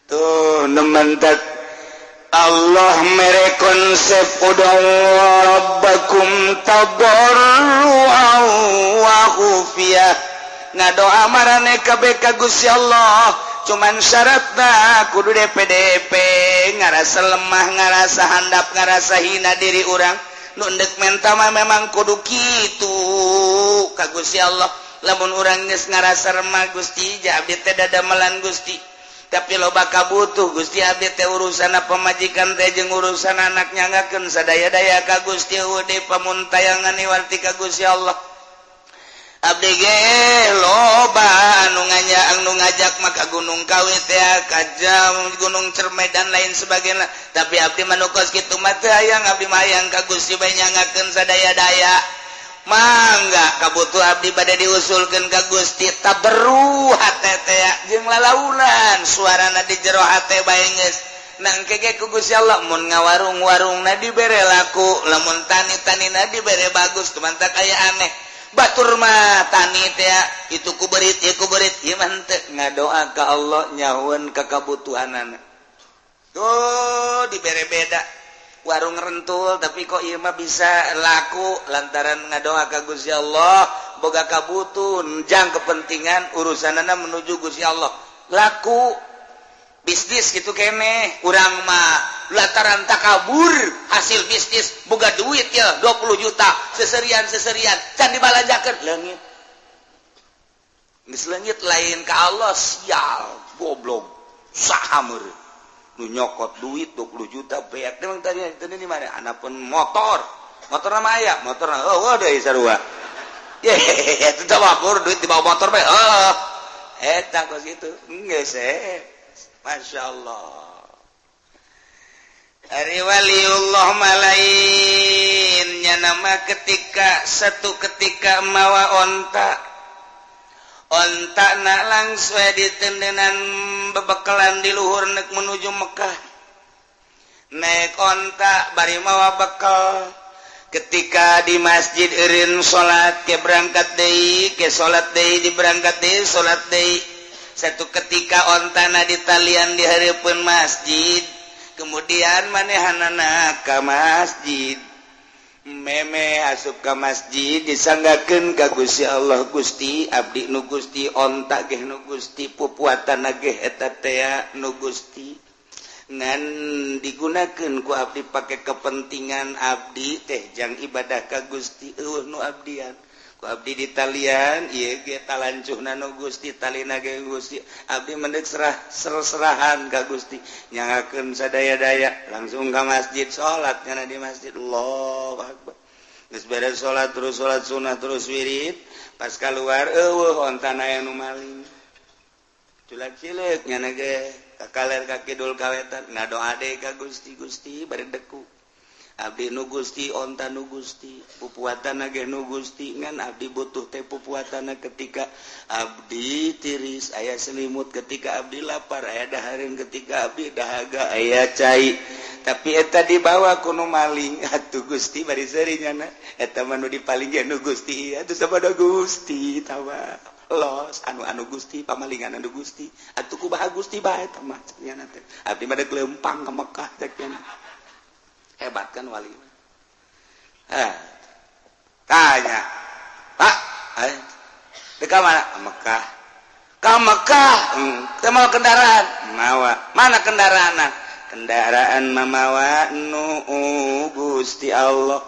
Tuh nementak Allah mere konsep ud'u rabbakum tadarruan wa khufiyah. Ngadoa marane kabeh ka Gusti Allah, cuman syaratna kudu DPDP, ngarasa lemah, ngarasa handap, ngarasa hina diri urang. Nu endek menta mah memang kudu kitu ka Gusti Allah. Lamun urang geus ngarasa remah, Gusti ja abdi teh dadamelan Gusti, tapi loba kabutuh Gusti abdi teh urusan pamajikan teh jeung urusan anak nyangakeun sadaya-daya ka Gusti eueuh pamuntayangan iwarti ka Gusti Allah. Abdi ge loba anu nganya anu ngajak maka Gunung Kawi teh ka jam Gunung Cermai dan lain sebagainya, tapi abdi mah nu kos kitu mah teu hayang, abdi mah hayang ka Gusti bae nyangakeun sadaya-daya. Mangga kabutuh abdi bade diusulkeun ka Gusti taberru hate teh jeung lalaunan suarana di jero hate bae geus nangke ge ku Gusti Allah. Mun ngawarung-warungna dibere laku, lamun tani-tanina dibere bagus, tumantak aya aneh. Batur mah tani teh itu ku berit ieu ku berit ieu mah henteu ngadoa ka Allah nyahueun ka kabutuhanana. Tuh dibere beda. Warung rentul tapi kok ieu mah bisa laku lantaran ngadoa ka Gusti Allah, boga kabutuhan jang kepentingan urusanana menuju Gusti Allah. Laku bisnis gitu keneh urang mah lantaran takabur hasil bisnis boga duit ya 20 juta seserian-seserian can dibalanjakeun leungit. Geus leungit lain ka Allah, sial goblok saha meureun nu nyokot duit 20 juta beak emang tadi itu di mana anapun motor motor nama aya motor oh deui sarua ye itu teh mabur duit dibawa motor bae oh eta kos kitu geus Masya Allah. Ari waliullah malainnya nama ketika satu ketika mawa onta onta nak langsung ditendenan bebekalan di luhur nek menuju Mekah naik onta bari mawa bekal. Ketika di masjid eureun salat ke berangkat deui ke salat deui di berangkat deui salat deui. Satu ketika ontana ditalian di hareupeun masjid, kemudian manehanana ka masjid, meme asup ka masjid disanggakeun ka Gusti Allah. Gusti abdi nu Gusti, onta geh nu Gusti, pupuatan geh eta tea nu Gusti, ngan digunakeun ku abdi pake kepentingan abdi teh jang ibadah ka Gusti eueuh nu abdian ku abdi ditalian ieu ge talancuhna nu Gusti, talina ge Gusti, abdi mendek serah serahan ka Gusti nyangakeun sadaya-daya. Langsung ka masjid salat nyana di masjid Allahu akbar. Geus beres salat terus salat sunah terus wirid, pas keluar eueuh ontana aya nu maling culak cileuk nyana ge ka kaler ka kidul ka wetan ngadoa deui ka Gusti. Gusti bari deku abdi nu Gusti, onta nu Gusti, pupuatan ge nu Gusti, ngan abdi butuh teh pupuatan ketika abdi tiris aya selimut, ketika abdi lapar aya dahareun, ketika abdi dahaga aya cai, tapi eta dibawa ku nu maling atuh Gusti bari seuri nyana eta mah nu dipaling ge nu Gusti atuh sabada Gusti tawa los anu-anu Gusti pamalingan anu Gusti atuh kumaha Gusti bae eta mah nyana teh abdi mah deuk leumpang ka Mekah cek nyana. Hebat kan wali. Tanya, Pak, deka mana? Ke Mekah. Ke Mekah. Teu mawa kendaraan. Mawa. Mana kendaraan? Kendaraan mamawa nu Gusti Allah.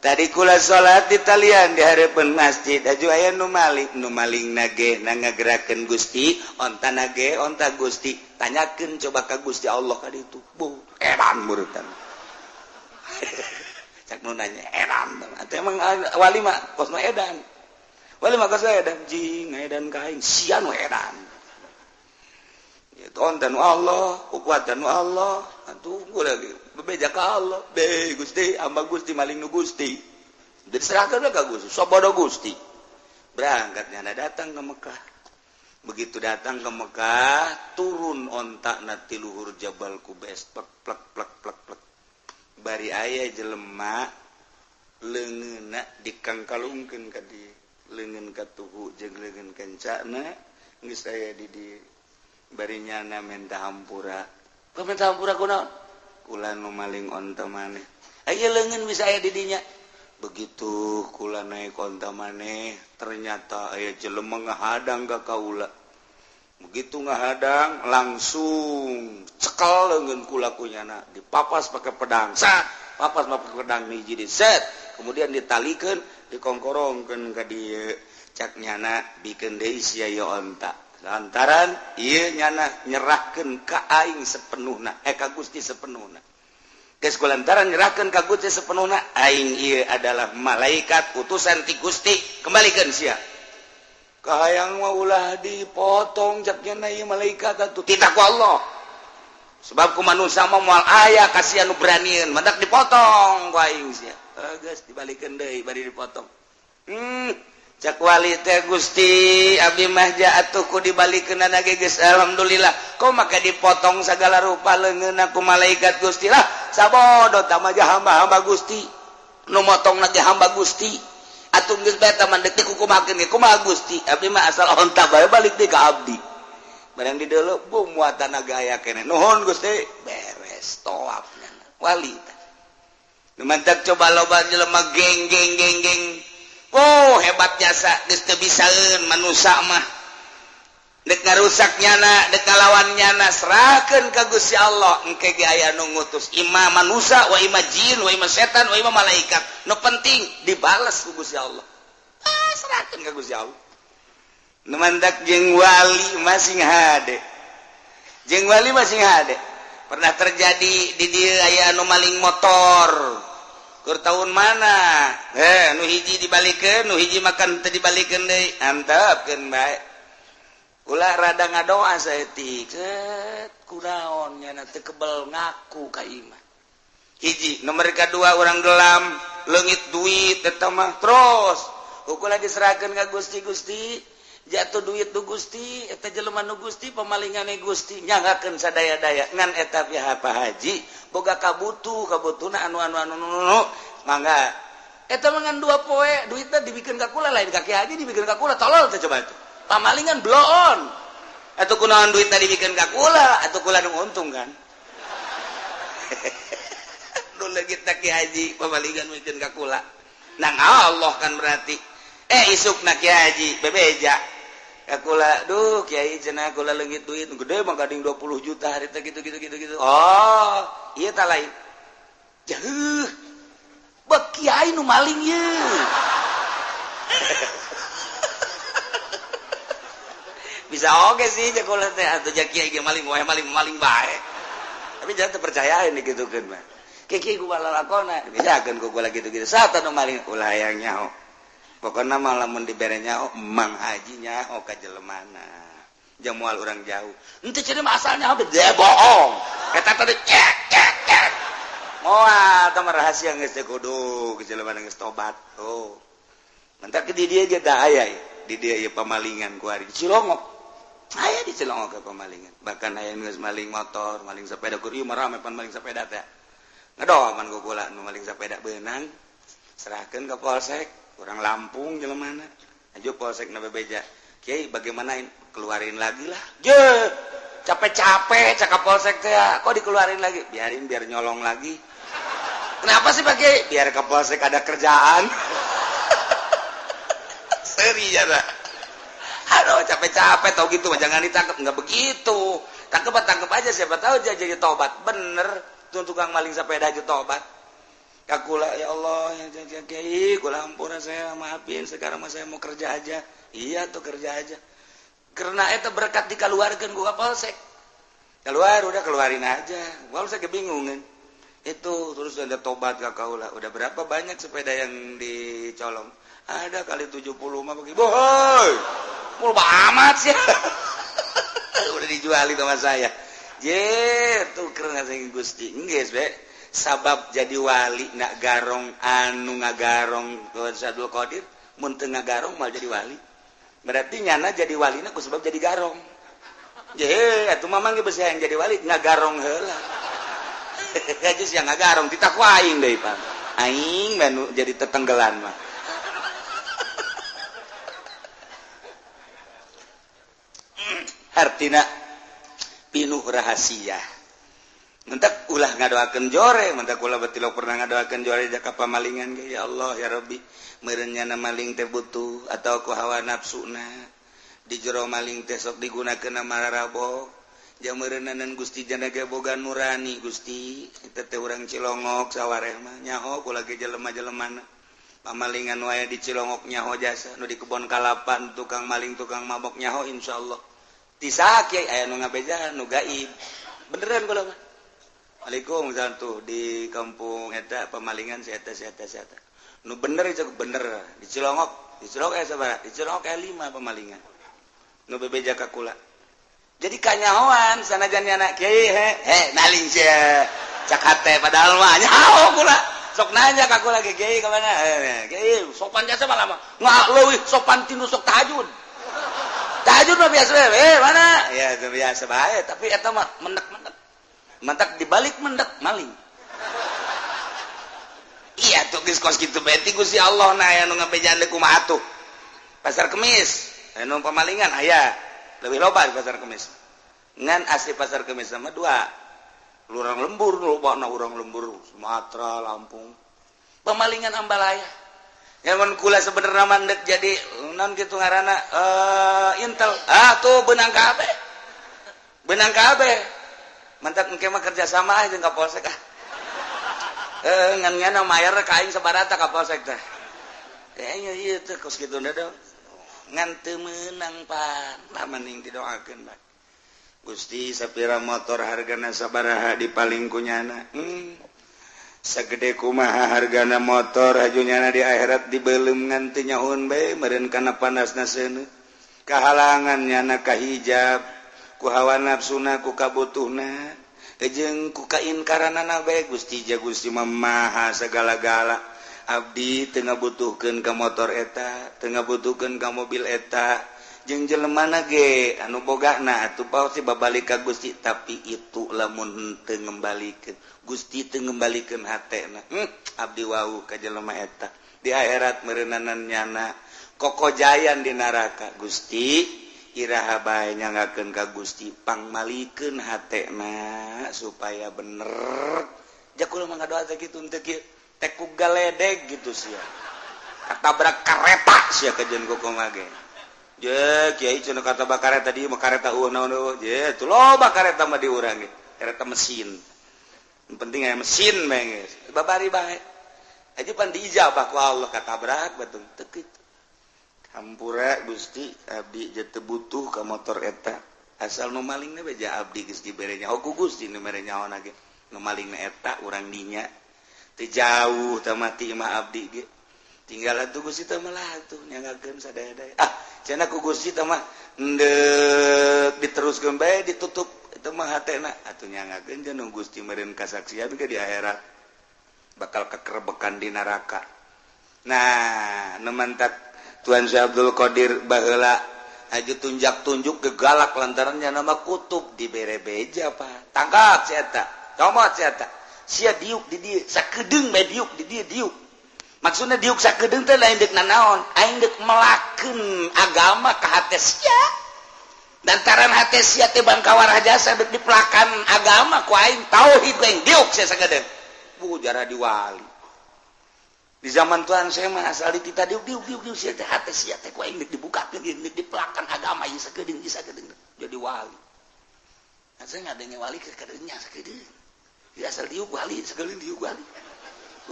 Tadi kula salat di talian di hareupeun masjid, aju aya nu maling, nu maling nage na ngagerakeun Gusti, onta nage onta Gusti. Tanyakeun coba ka Gusti Allah ka ditu. Bu, edan murutan. Cak nu nanya edan atau emang wali mah kos nu edan, wali mah kos edan jing edan ka aing sia nu edan. Itu onta nu Allah, kuatan nu Allah. Atuh lagi bebeja ka Allah. Be Gusti, hamba Gusti maling nu Gusti. Diserahkan ka Gusti, sabodo Gusti. Berangkat nyana datang ke Mekah. Begitu datang ke Mekah, turun onta na ti luhur Jabal Kubes, plek plek plek plek plek. Bari aya jelema leungeunna dikangkalungkeun ka dieu, leungeun katuhu jeung leungeun kencana geus aya di dieu. Bari nyana menta hampura. Kok menta hampura kunaon? Kula nu maling onta maneh. Aya leungeun bisa aya di dinya. Begitu kula naik onta maneh, ternyata aya jelema ngahadang ka kaula. Begitu ngahadang langsung cekel leungeun kula ku nyana, dipapas pakai pedang. Sat, papas pakai pedang hiji di set, kemudian ditalikeun, dikongkorongkeun ka dieu. Cak nyana bikeun deui sia ieu onta. Lantaran ieu nyana nyerahkeun ka aing sepenuhna, ka Gusti sepenuhna. Geus kulantaran nyerahkeun ka Gusti sepenuhna, aing ieu adalah malaikat utusan ti Gusti, kembalikeun sia. Kahayang mah ulah dipotong cak nyana ieu malaikat atuh titah ku Allah. Sebab ku manusia mah moal aya kasihan nu beranieun, mantak dipotong ku aing sia. Geus dibalikeun deui bari dipotong. Cak wali teh Gusti abdi mah atuh ku dibalikeunana ge geus alhamdulillah. Kok maka dipotong segala rupa leungeunna ku malaikat Gusti lah. Sabodo tah mah hamba-hamba Gusti. Nu motongna ge hamba Gusti. Atuh geus bae tah mah deuk dikukumakeun ge kumaha Gusti. Abdi mah asal onta bae balik deui ka abdi. Barang dideuleu bu muatanna ge aya keneh. Nuhun Gusti, beres tawaf wali teh. Nu mantak coba loba jelema geng geng geng geng. Oh hebat jasa geus teu bisaeun manusa mah. Dek ngarusak nyana, dek ngalawan nyana, serahkeun ka Gusti Allah. Engke ge aya nu ngutus ima manusa wa ima jin wa ima setan wa ima malaikat. Nu penting dibales ku Gusti Allah. Ah, serahkeun ka Gusti Allah. Nu mantak jeung wali masing hade. Jeung wali masing hade. Pernah terjadi di dieu aya anu maling motor. Kur tahun mana? Nu hiji dibalikeun, nu hiji makan teu dibalikeun deui. Antepkeun bae. Ulah rada ngadoa saeutik. Set kunaon nyana teu kebel ngaku ka imah. Hiji, nomor kadua urang gelam, leungit duit eta mah terus. Ukur diserahkeun ka Gusti Gusti, jatuh duit nu Gusti, eta jelema nu Gusti, pemalingane Gusti, nyanggakeun sadaya-daya ngan eta pihak Pak Haji boga kabutuh, kabutuhna anu anu anu anu mangga. Eta mah ngan 2 poe duitna dibikeun ka kula lain ka Ki Haji dibikeun ka kula tolol teh coba tuh. Pamalingan bloon. Atuh kunaon duitna dibikeun ka kula, atuh kula nu untung kan. Nu leungit Ki Haji pamalingan mikeun ka kula. Nang Allah kan berarti. Isukna Ki Haji bebeja. Ka kula, duh Kiai cenah kula leungit duit gede mah gading 20 juta hari teh gitu gitu gitu gitu. Oh, ieu tah lain. Jauh. Bek kiai nu maling ieu. Bisa oge sih jeung kula teh atuh ja kiai ge maling wae maling-maling bae. Tapi jangan terpercayain digitukeun mah. Kiai ku lalakona dibejakeun ku kula gitu-gitu. Sata nu maling ulah hayang nyaho. Pokokna mah lamun dibere nyaho Mang Haji nyaho ka jelemana. Jamual urang jauh. Henteu cenah mah asalnya dia bohong. Eta tadi cek cek cek. Moal tah mah rahasia geus teh kudu jelemana geus tobat. Oh. Mantak di dieu ge tah aya di dieu ieu pamalingan ku ari di Cilongok. Aya di Cilongok ke pamalingan. Bahkan aya geus maling motor, maling sepeda kur ieu mah rame pan maling sepeda teh. Ngedoman ku kula nu maling sepeda beunang. Serahkeun ka polsek. Orang Lampung jelemana aja polsek na bebeja kiai bagaimana keluarin lagi lah je capek-capek cakap polsek teh kok dikeluarin lagi biarin biar nyolong lagi kenapa sih Pak Kiai biar ke polsek ada kerjaan seri ya aduh capek-capek tau gitu jangan ditangkap nggak begitu tangkep aja siapa tahu dia jadi tobat bener tuh tukang maling sepeda aja tobat. Kakula ya Allah ya kiai kula ampura saya maafin sekarang mah saya mau kerja aja. Iya tuh kerja aja. Karena eta berkat dikeluarkeun ku polsek. Keluar udah keluarin aja. Polsek kebingungan. Itu terus ada tobat ka kaula. Udah berapa banyak sepeda yang dicolong? Ada kali 70 mah bagi. Bohoi. Mul amat sih. Udah Udah dijual itu sama saya. Je tuker ngasih Gusti. Geus be. Sabab jadi wali nak garong anu ngagarong Tuan Syekh Abdul Qadir mun teu ngagarong mal jadi wali. Berarti nyana jadi walina ku sebab jadi garong. Je atuh mamang ge beusi hayang jadi wali ngagarong heula. Aja sia ngagarong titah ku aing deui pan. Aing mah jadi tetenggelan mah. Artina pinuh rahasia. Mentak ulah ngadoakeun jore, mentak ulah batilok pernah ngadoakeun jore jaka pamalingan ge ya Allah ya Rabbi, meureun nyana maling teh butuh atau ku hawa nafsuna. Di jero maling teh sok digunakeun mararabok. Jang meureunnanan Gusti jana ge boga nurani Gusti, eta teh urang Cilongok sawareh mah nyaho kula ge jelema-jelemana. Pamalingan wae di Cilongok nyaho jasa, nu di kebon kalapan tukang maling tukang mabok nyaho insyaallah. Ti saha kiai aya nu ngabejaan nu gaib. Beneran kula mah. Waalaikumsalam tuh di kampung eta pemalingan si eta si eta si eta. Nu bener itu bener di Cilongok aya sabaraha? Di Cilongok aya 5 pemalingan. Nu bebeja ka kula. Jadi kanyahoan sanajan nyana kiai he maling sia. Cak hate padahal mah nyaho kula. Sok nanya ka kula ge kiai ka mana? Kiai sopan jasa malah mah. Ngak leuwih sopan tinu sok tahajud. Tahajud mah biasa mana? Ya itu biasa bae tapi eta mah menek-menek. Mentak dibalik mendak maling. Iya tuh geus kos kitu bae ti Gusti Allah na aya nu ngabejaan deui kumaha atuh. Pasar Kemis anu pamalingan aya leuwih loba di Pasar Kemis. Ngan asli Pasar Kemis sama dua. Urang lembur lobana urang lembur Sumatera, Lampung. Pemalingan ambalaya. Ya mun kula sebenarnya mandek jadi naon kitu ngaranna intel. Ah tuh beunang kabeh. Beunang kabeh. Mantak engke mah kerja sama jeung ka polsek ah. Ngan nyana mayar ka aing sabarata ka polsek teh. Ieu ieu teh kos kitu da. Ngan teu meunang pan. Lah mending didoakeun bae. Gusti sapira motor hargana sabaraha dipaling ku nyana. Sagede kumaha hargana motor haju nyana di akhirat dibeuleum ngan teu nyahoun bae meureun kana panasna seuneu. Kahalangan nyana ka hijab. Ku hawa nafsuna ku kabutuhna jeung ku kainkaranana bae Gusti ja Gusti mah maha sagala-gala abdi teu ngabutuhkeun ka motor eta teu ngabutuhkeun ka mobil eta jeung jelemana ge anu bogana atuh pasti babalik ka Gusti tapi itu lamun teu ngembalikeun Gusti teu ngembalikeun hatena abdi wau ka jelema eta di akhirat meureunanan nyana kokojayan di neraka Gusti iraha bae nyangakeun ka Gusti pangmalikeun hatena supaya bener. Jakul mah ngadoa teh kitu teu kieu teh ku galedeg gitu sia. Katabrak kareta sia kajeun kumaha ge. Je kiai cenah katabrak kareta di mah kareta eueuh naon eueuh. Je tuh loba kareta mah di urang ge. Kareta mesin. Yang penting aya mesin bae geus. Babari bae. Aja pan diijabah ku Allah katabrak batung teu kitu. Hampura Gusti abdi je teu butuh ka motor eta asal nu malingna bae ja abdi geus dibere nyaho ku Gusti nu mere nyaho ge nu malingna eta urang dinya teu jauh teh mati mah abdi ge tinggal atuh Gusti teh mah atuh nyangakeun sadaya-daya ah cenah ku Gusti teh mah endek diteruskeun bae ditutup eta mah hatena atuh nyangakeun jeung nu Gusti meureun kasaksian ge di akhirat bakal kekerebekan di neraka. Nah nu mantak Tuan Syekh Abdul Qadir baheula aju tunjak-tunjuk gegalak lantarannya nama kutub dibere beja pak tangkap si eta comot si eta sia diuk di dieu sakedeung bae diuk di dieu diuk maksudna diuk sakedeung teh lain deuk nanaon aing deuk melakeun agama ka hate sia lantaran hate sia teh bangkawarah jasa deuk dipelakan agama ku aing tauhid ku aing diuk sia sakedeung bu jarah diwali. Di zaman Tuhan saya mah asal ditita diuk diuk diuk diuk sia teh hate sia teh ku aing deuk dibukakeun deuk dipelakan agama ieu sakedeung ieu sakedeung jadi wali. Nah, saya ngadenge wali ke kadeunya sakedeung. Ya asal diuk wali sakedeung diuk wali.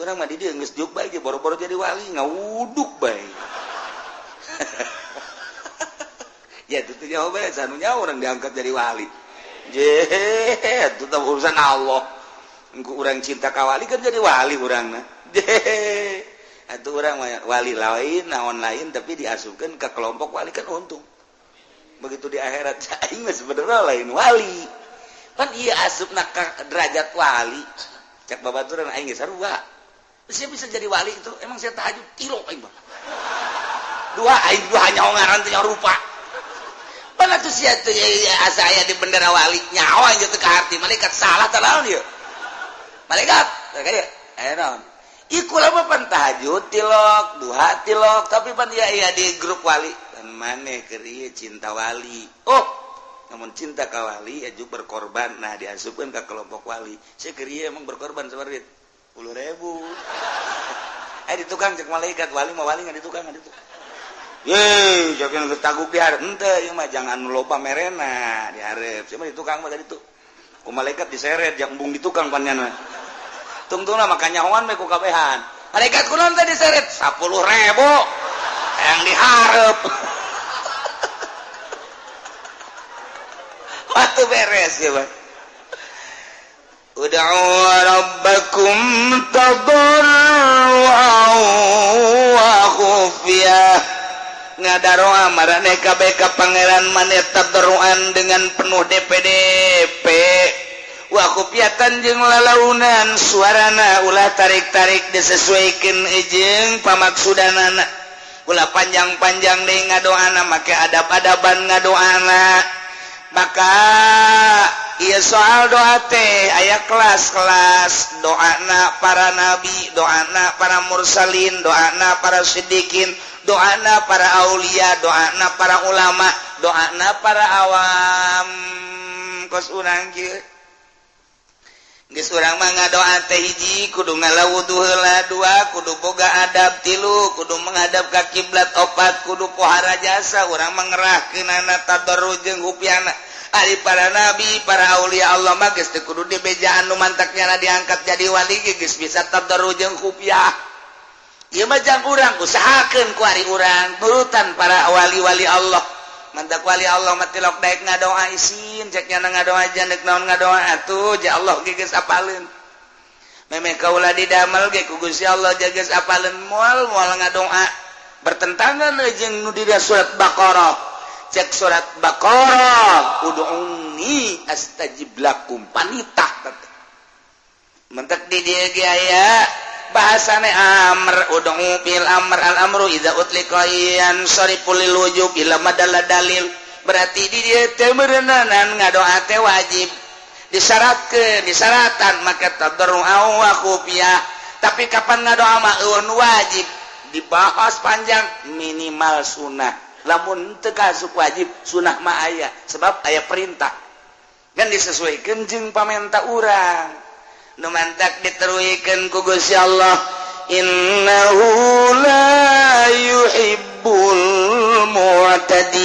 Urang mah di dieu geus diuk bae ge boro-boro jadi wali ngawuduk bae. Ya itu teh nyaho bae sanu nyaho urang diangkat jadi wali. Je itu teh urusan Allah. Engku urang cinta ka wali kan jadi wali urangna. Atau orang wali lain naon lain tapi diasupkan ke kelompok wali kan untung. Begitu di akhirat aing mah sebenarnya lain wali. Pan ieu asupna ka derajat wali. Cek babaturan aing geus sarua. Saya bisa jadi wali itu emang saya tahajud tilok aing mah. Dua aing dua nyaho ngaran teh nyaho rupa. Pan atuh sia teh asa aya di bendera wali nyaho aing teh ka arti malaikat salah teh naon ieu. Malaikat kaya aya naon? Iku lama pan tahajud tilok, duha tilok, tapi pan iya iya di grup wali. Dan maneh keur ieu cinta wali. Oh, namun cinta ka wali aju berkorban. Nah, diasupkeun ka kelompok wali. Saya keur ieu emang berkorban sabaraha duit? 10.000. Eh di tukang cek malaikat wali mah wali nggak di tukang nggak di tukang. Ye, jangan geus taguk di hareup. Henteu ieu mah jangan loba merena di hareup. Sia mah di tukang mah tadi tuh. Ku malaikat diseret jang embung di tukang pannyana. Tungtungna maka nyahoan we ku kabehan. Malaikat kunaon teh diseret 10.000 yang dihareup. Waktu beres ya, Bang. Ud'u rabbakum tadarruan wa khufyah. Ngadaroa maraneh kabeh ka pangeran maneh tadarruan dengan penuh DPDP. Wa khufyatan jeung lalaunan suarana ulah tarik-tarik disesuaikan jeung pamaksudanana. Ulah panjang-panjang deui ngadoana make adab-adaban ngadoana. Maka ieu soal doa teh aya kelas-kelas doana para nabi, doana para mursalin, doana para siddiqin, doana para aulia, doana para ulama, doana para awam. Kos urang kieu geus urang mah ngadoa teh hiji kudu ngalawudu heula, dua kudu boga adab, tilu kudu menghadap ka kiblat, opat kudu pohara jasa urang mah ngerahkeunana tadarru jeung hupiana. Ari para nabi, para aulia Allah mah geus teu kudu dibejaan nu mantaknya diangkat jadi wali ge geus bisa tadarru jeung khufiah. Ieu mah jang urang usahakeun ku ari urang nurutan para wali-wali Allah. Mantak wali Allah mah tilok daek ngadoa isin cek nya ngadoa jandek naon ngadoa atuh ja Allah ge geus apaleun. Memeh kaula didamel ge ku Gusti Allah ja geus apaleun moal moal ngadoa bertentangan jeung nu di surat Baqarah. Cek surat Baqarah ud'uni astajib lakum panitah mentek di dieu ge aya bahasane amr ud'u bil amr al amru idza utliqa yansarifu lil wujub ila madalla dalil berarti di dieu teh meureunanan ngadoa teh wajib disyaratkeun disaratan maka tadarru wa khufiyah tapi kapan ngadoa mah eueun wajib dibahas panjang minimal sunah. Lamun teu kasup wajib sunah mah aya sebab aya perintah kan disesuaikan jeung pamenta urang nu mantak diteruikeun ku Gusti Allah innahu la yuhibbul mu'tadin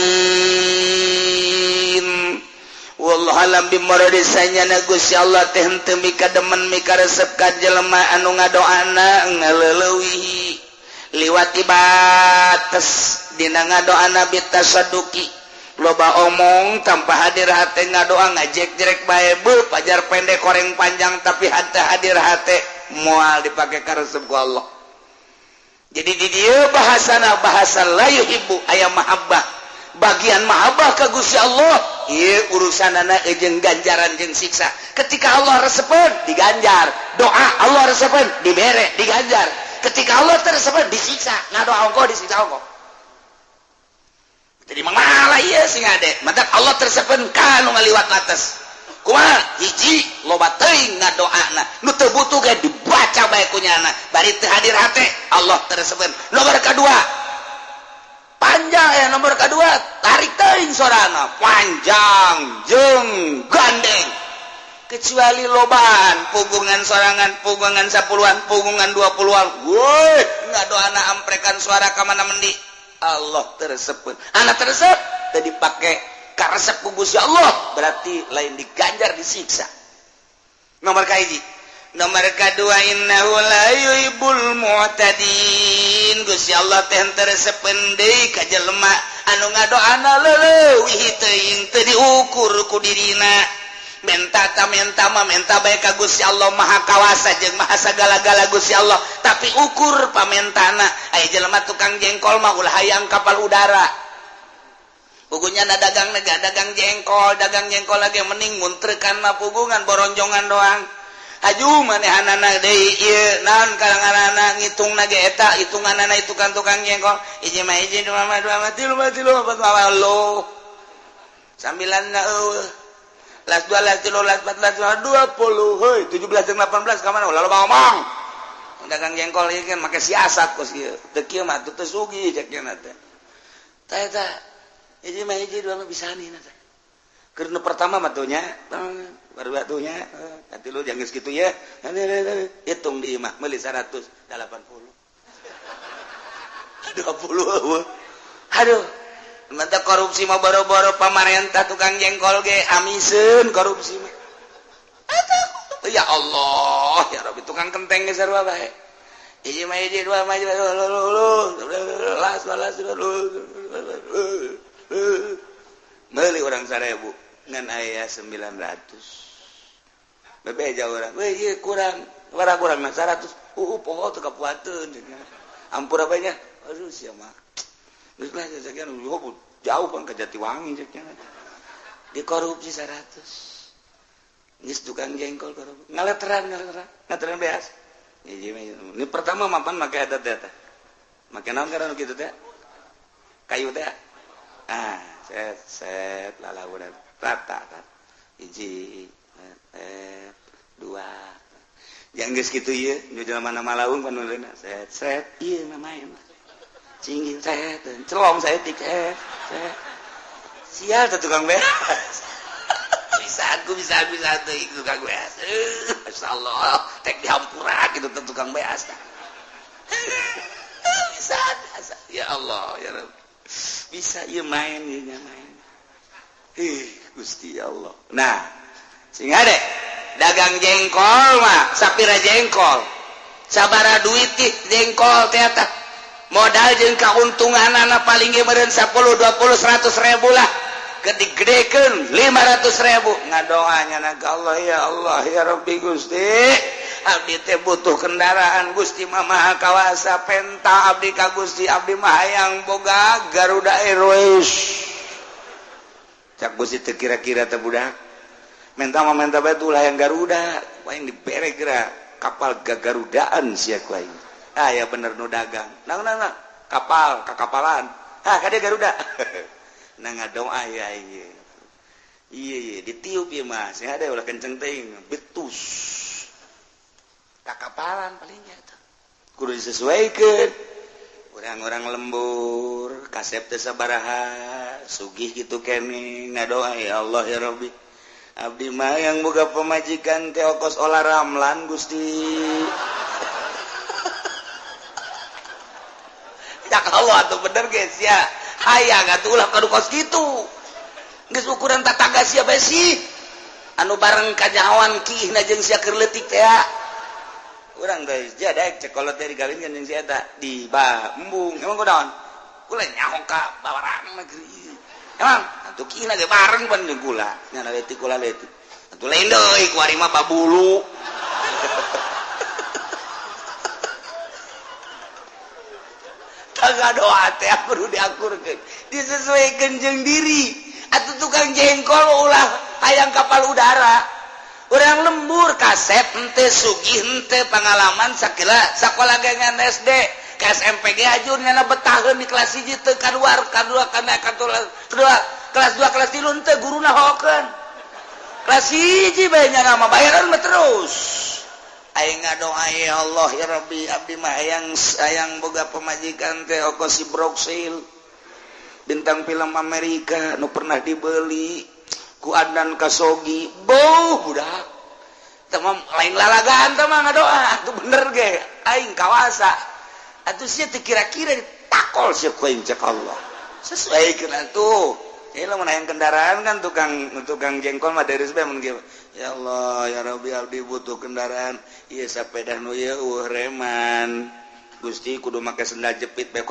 wallahu alam bimuradi sanyana Gusti Allah teh henteu mika demen mika resep ka jelema anu ngadoana ngaleulewihi liwati batas dina ngadoana bitasaduki loba omong tanpa hadir hate ngadoa ngajek-jerek bae beuh pajar pendek koreng panjang tapi hate hadir hate moal dipake karesep ku Allah. Jadi di dieu bahasana bahasa la yuhibbu aya mahabbah bagian mahabbah ka Gusti Allah ieu urusanana jeung ganjaran jeung siksa. Ketika Allah resepeun diganjar, doa Allah resepeun dibere diganjar. Ketika Allah tersebut disiksa, ngadoa ongkoh disiksa ongkoh. Jadi malah ieu sing ade, mantak Allah tersebut ka nu ngaliwat atas. Kumaha? Hiji loba teuing ngadoana, nu teu butuh ge dibaca bae ku nyana, bari teu hadir hate Allah tersebut. Nomor kadua. Panjang ya nomor kadua, tarik teuing sorana, panjang jeung gandeng. Kecuali lobaan pugungan sorangan, pugungan 10-an, pugungan 20-an. Woi, ngadoana amprekan suara ka mana mendi. Allah tersebut. Anak tersebut teu dipake karesep ku Gusti Allah, berarti lain diganjar disiksa. Nomor kahiji. Nomor kadua innahu la yuhibbul mu'tadin. Gusti Allah teh henteu resepeun deui ka jelema anu ngadoana leuwih teuing teu diukur ku dirina. Menta ta menta mah menta bae ka Gusti Allah Maha Kawasa jeung Maha sagala-gala Gusti Allah, tapi ukur pamentana. Aya jelema tukang jengkol mah ulah hayang kapal udara. Pugunya na dagang nega dagang jengkol, dagang jengkol lagi mending muntrekan mah pugungan boronjongan doang. Aju manehanana deui ieu naon kalanganana ngitungna ge eta hitunganana itu kan tukang jengkol. Hiji mah hiji, dua mah dua mah, tilu mah tilu, opat mah lo. Sambilan na eueuh. Las dua, las tilu, las empat, las lima, 20. Heuy, 17 jeung 18 ka mana? Ulah loba ngomong. Dagang jengkol ieu kan make siasat kos kieu. Teu kieu mah teu sugih cek nya teh. Tah eta hiji mah hiji, dua mah bisa nih teh. Keur nu pertama mah tuh nya, baru atuh nya, nanti lu jangan segitu ya. Hitung di imah meuli 180. 20 eueuh. Aduh, mantap korupsi mah boro-boro pamarentah, tukang jengkol ge amiseun korupsi mah. Aduh, ya Allah, ya Rabbi, tukang kenteng ge sarua bae. Hiji mah hiji, dua mah dua, las las meuli urang 1000 ngan aya 900. Bebeja urang, "Weh, ieu kurang, warah kurang na 100." Poho teu kapuateun. Ampura bae nya. Aduh, sia mah. Geus lah sekian jauh kan ke Jatiwangi cek nya. Dikorupsi 100. Geus tukang jengkol korupsi. Ngaleteran ngaleteran, ngaleteran beas. Hiji mah ini pertama mapan make eta teh. Make naon karena kitu teh? Kayu teh. Ah, set set lalaunan rata kan. Hiji, set, dua. Yang geus kitu ieu, nu jelema nama malaung panuleuna set set ieu mah main. Cinggin set, celong saeutik set, set. Sial teh tukang beas. Bisa aku bisa bisa tuh tukang beas. Masyaallah, tek dihampura gitu teh tukang beas. Bisa, bisa. Ya Allah, ya Rabb. Bisa ieu main ieu nya main. Ih, Gusti Allah. Nah, sing ade dagang jengkol mah sapira jengkol. Sabara duit ih jengkol teh eta. Modal jeung kauntunganana paling ge meureun 10, 20, 100 ribu lah. Gede-gedekeun 500 ribu. Ngadoanya na ka Allah, ya Allah, ya Rabbi Gusti. Abdi teh butuh kendaraan, Gusti mah maha kawasa, penta abdi ka Gusti, abdi mah hayang boga Garuda Airways. Cak Gusti teh kira-kira teh budak. Menta mah menta bae tuh hayang Garuda, aing dibere geura kapal gagarudaan sia ku aing. Ah ya bener nu dagang. Nang nang nang kapal kakapalan. Ah kade Garuda. Nah ngadoa ya ieu. Iya iya ditiup ieu mah, sing ada ulah kenceng teuing, betus. Kakapalan palingnya eta. Kudu disesuaikan. Orang-orang lembur, kasep teh sabaraha, sugih kitu kene ngadoa ya Allah ya Rabbi. Abdi mah yang boga pemajikan teh okos Ola Ramlan Gusti. Ya Allah atuh bener guys ya. Hayang atuh ulah kadu kos kitu. Geus ukuran tatangga sia bae sih. Anu bareng kanyahoan kiihna jeung sia keur leutik teh. Urang guys, dia daek cek kolot teh digawinkeun jeung si eta di embung. Emang kunaon? Kula nyaho ka babarang negeri. Emang atuh kiihna ge bareng pan jeung kula. Nya leutik kula leutik. Atuh lain deui kuari mah babulu. Tangga doa teh kudu diakurkeun. Disesuaikan jeung diri. Atuh tukang jengkol ulah hayang kapal udara. Urang lembur kasep henteu sugih henteu pengalaman sakila sakola ge ngan SD ke SMP ge ajur nyana betaheun di kelas 1 teu kaluar kadua kana kedua kelas 2 kelas 3 henteu guruna hokeun. Kelas 1 bae nyana mah bayaran mah terus. Aing ngadoa ya Allah ya Rabbi abdi mah hayang hayang boga pemajikan teh oko si Broksil bintang film Amerika nu pernah dibeli ku Adnan Kasogi beuh budak teh mah lain lalagaan teh mah ngadoa atuh bener ge aing kawasa atuh sia teh kira-kira ditakol sia ku aing cek Allah sesuaikeun atuh. Ini lamun hayang kendaraan kan tukang jengkol mah dari bae mun kieu. Ya Allah ya Rabbi abdi butuh kendaraan ieu sapeda nu ieu eueuh reman Gusti kudu make sendal jepit bae.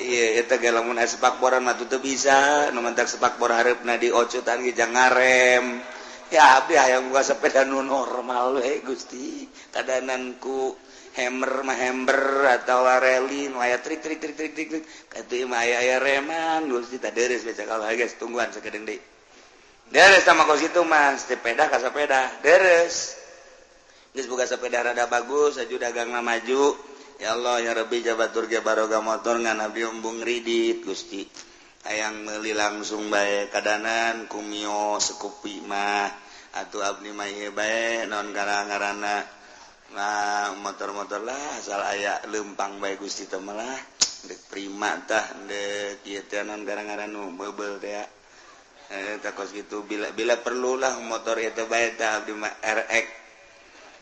Iya eta ge lamun aya sepakboran mah teu bisa nu mantak sepakbor hareupna diocutan ge jangan ngarem. Ya abdi hayang buka sepeda nu normal we Gusti. Kadanan ku hammer mah hammer atawa reli nu aya trik trik trik trik trik. Katuh mah aya aya reman Gusti tah deres baca kalau geus tungguan sakedeung deui. Deres sama kos itu mah sepeda ka sepeda deres. Geus boga sepeda rada bagus aju dagangna maju. Ya Allah ya Rabbi jabatur ge baroga motor ngan abdi embung ridit Gusti. Hayang meuli langsung bae kadanan ku Mio Scoopy mah atuh abdi mah ieu bae naon ngaranna nah motor-motor lah asal aya leumpang bae Gusti teh mah lah deuk prima tah deuk ieu teh naon ngaranna nu meubel teh tah kos kitu bila perlulah motor ieu teh bae tah abdi mah RX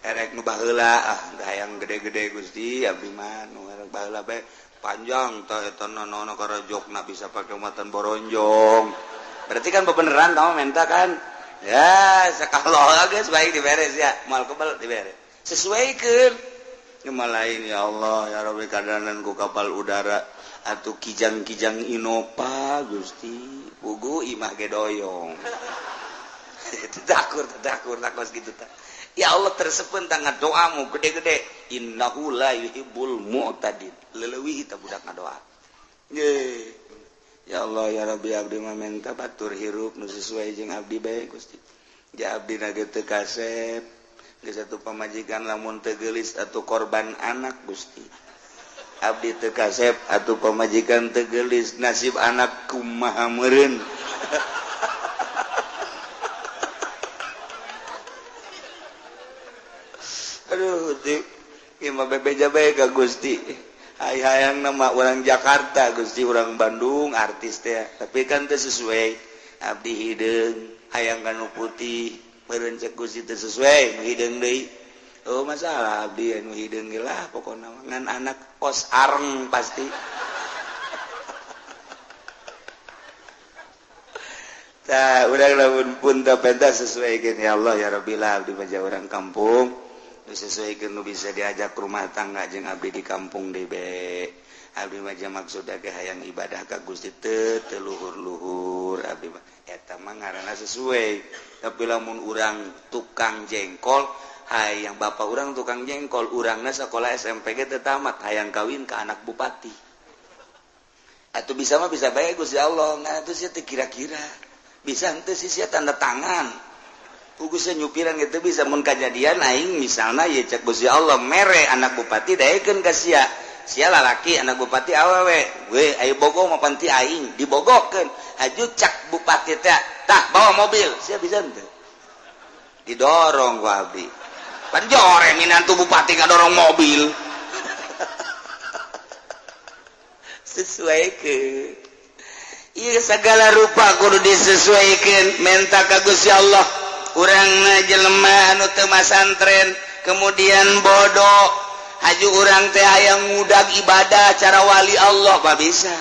RX nu baheula ah hayang gede-gede Gusti abdi mah nu baheula bae panjang tah eta nono karajokna bisa pake muatan boronjong. Berarti kan bebeneran kamu minta kan? Ya, sakalo geus baik diberes ya, moal kebel diberes. Sesuaikeun. Cuma lain ya Allah ya Rabbi kadanan ku kapal udara atuh kijang-kijang Innova Gusti, pugu imah ge doyong. Tadakur tadakur takos kitu tah. Ya Allah tersepen tangan doamu gede-gede. Innahu la yuhibbul mu'tadin. Leleuwih ta budak ngadoa. Ye. Ya Allah ya Rabbi abdi mah menta batur hirup nu sesuai jeung abdi bae Gusti. Ja abdi na ge teu kasep. Geus atuh pamajikan lamun teu geulis atuh korban anak Gusti. Abdi teu kasep atuh pamajikan teu geulis nasib anak kumaha meureun. Aduh, ieu mah bebeja bae ka Gusti. Hayang nama orang Jakarta, Gusti orang Bandung, artis teh. Tapi kan teu sesuai. Abdi hideung, hayang kanu putih, meureun cek Gusti teu sesuai, nu hideung deui. Oh, masalah abdi anu hideung ge lah pokona ngan anak kos areng pasti. Tah, urang lamun pun teu pentas sesuaikeun ya Allah ya Rabbi lah abdi mah urang kampung. Sesuaikan nu bisa diajak rumah tangga jeung abdi di kampung debe. Abdi mah maksudna ge hayang ibadah ka Gusti teu teu luhur-luhur abdi mah eta mah ngaranna sesuai. Tapi lamun urang tukang jengkol, hayang bapak urang tukang jengkol, urangna sakola SMP ge teu tamat, hayang kawin ka anak bupati. Atuh bisa mah bisa bae Gusti Allah, ngan atuh sia teu kira-kira. Bisa henteu sih sia tanda tangan. Gusnya nyupiran gitu bisa mun kajadian aing misalna ye cek Gusti Allah mere anak bupati daekeun ka sia. Sia lalaki anak bupati awewe. We ayo bogo mah panti aing dibogokeun. Haju cak bupati teh tah bawa mobil. Sia bisa henteu? Didorong ku abdi. Pan jore minantu bupati ngadorong mobil. Sesuaikeun. Ieu segala rupa kudu disesuaikeun menta ka Gusti Allah. Urang jelema anu teu masantren kemudian bodoh haju urang teh hayang ngudag ibadah cara wali Allah mah bisa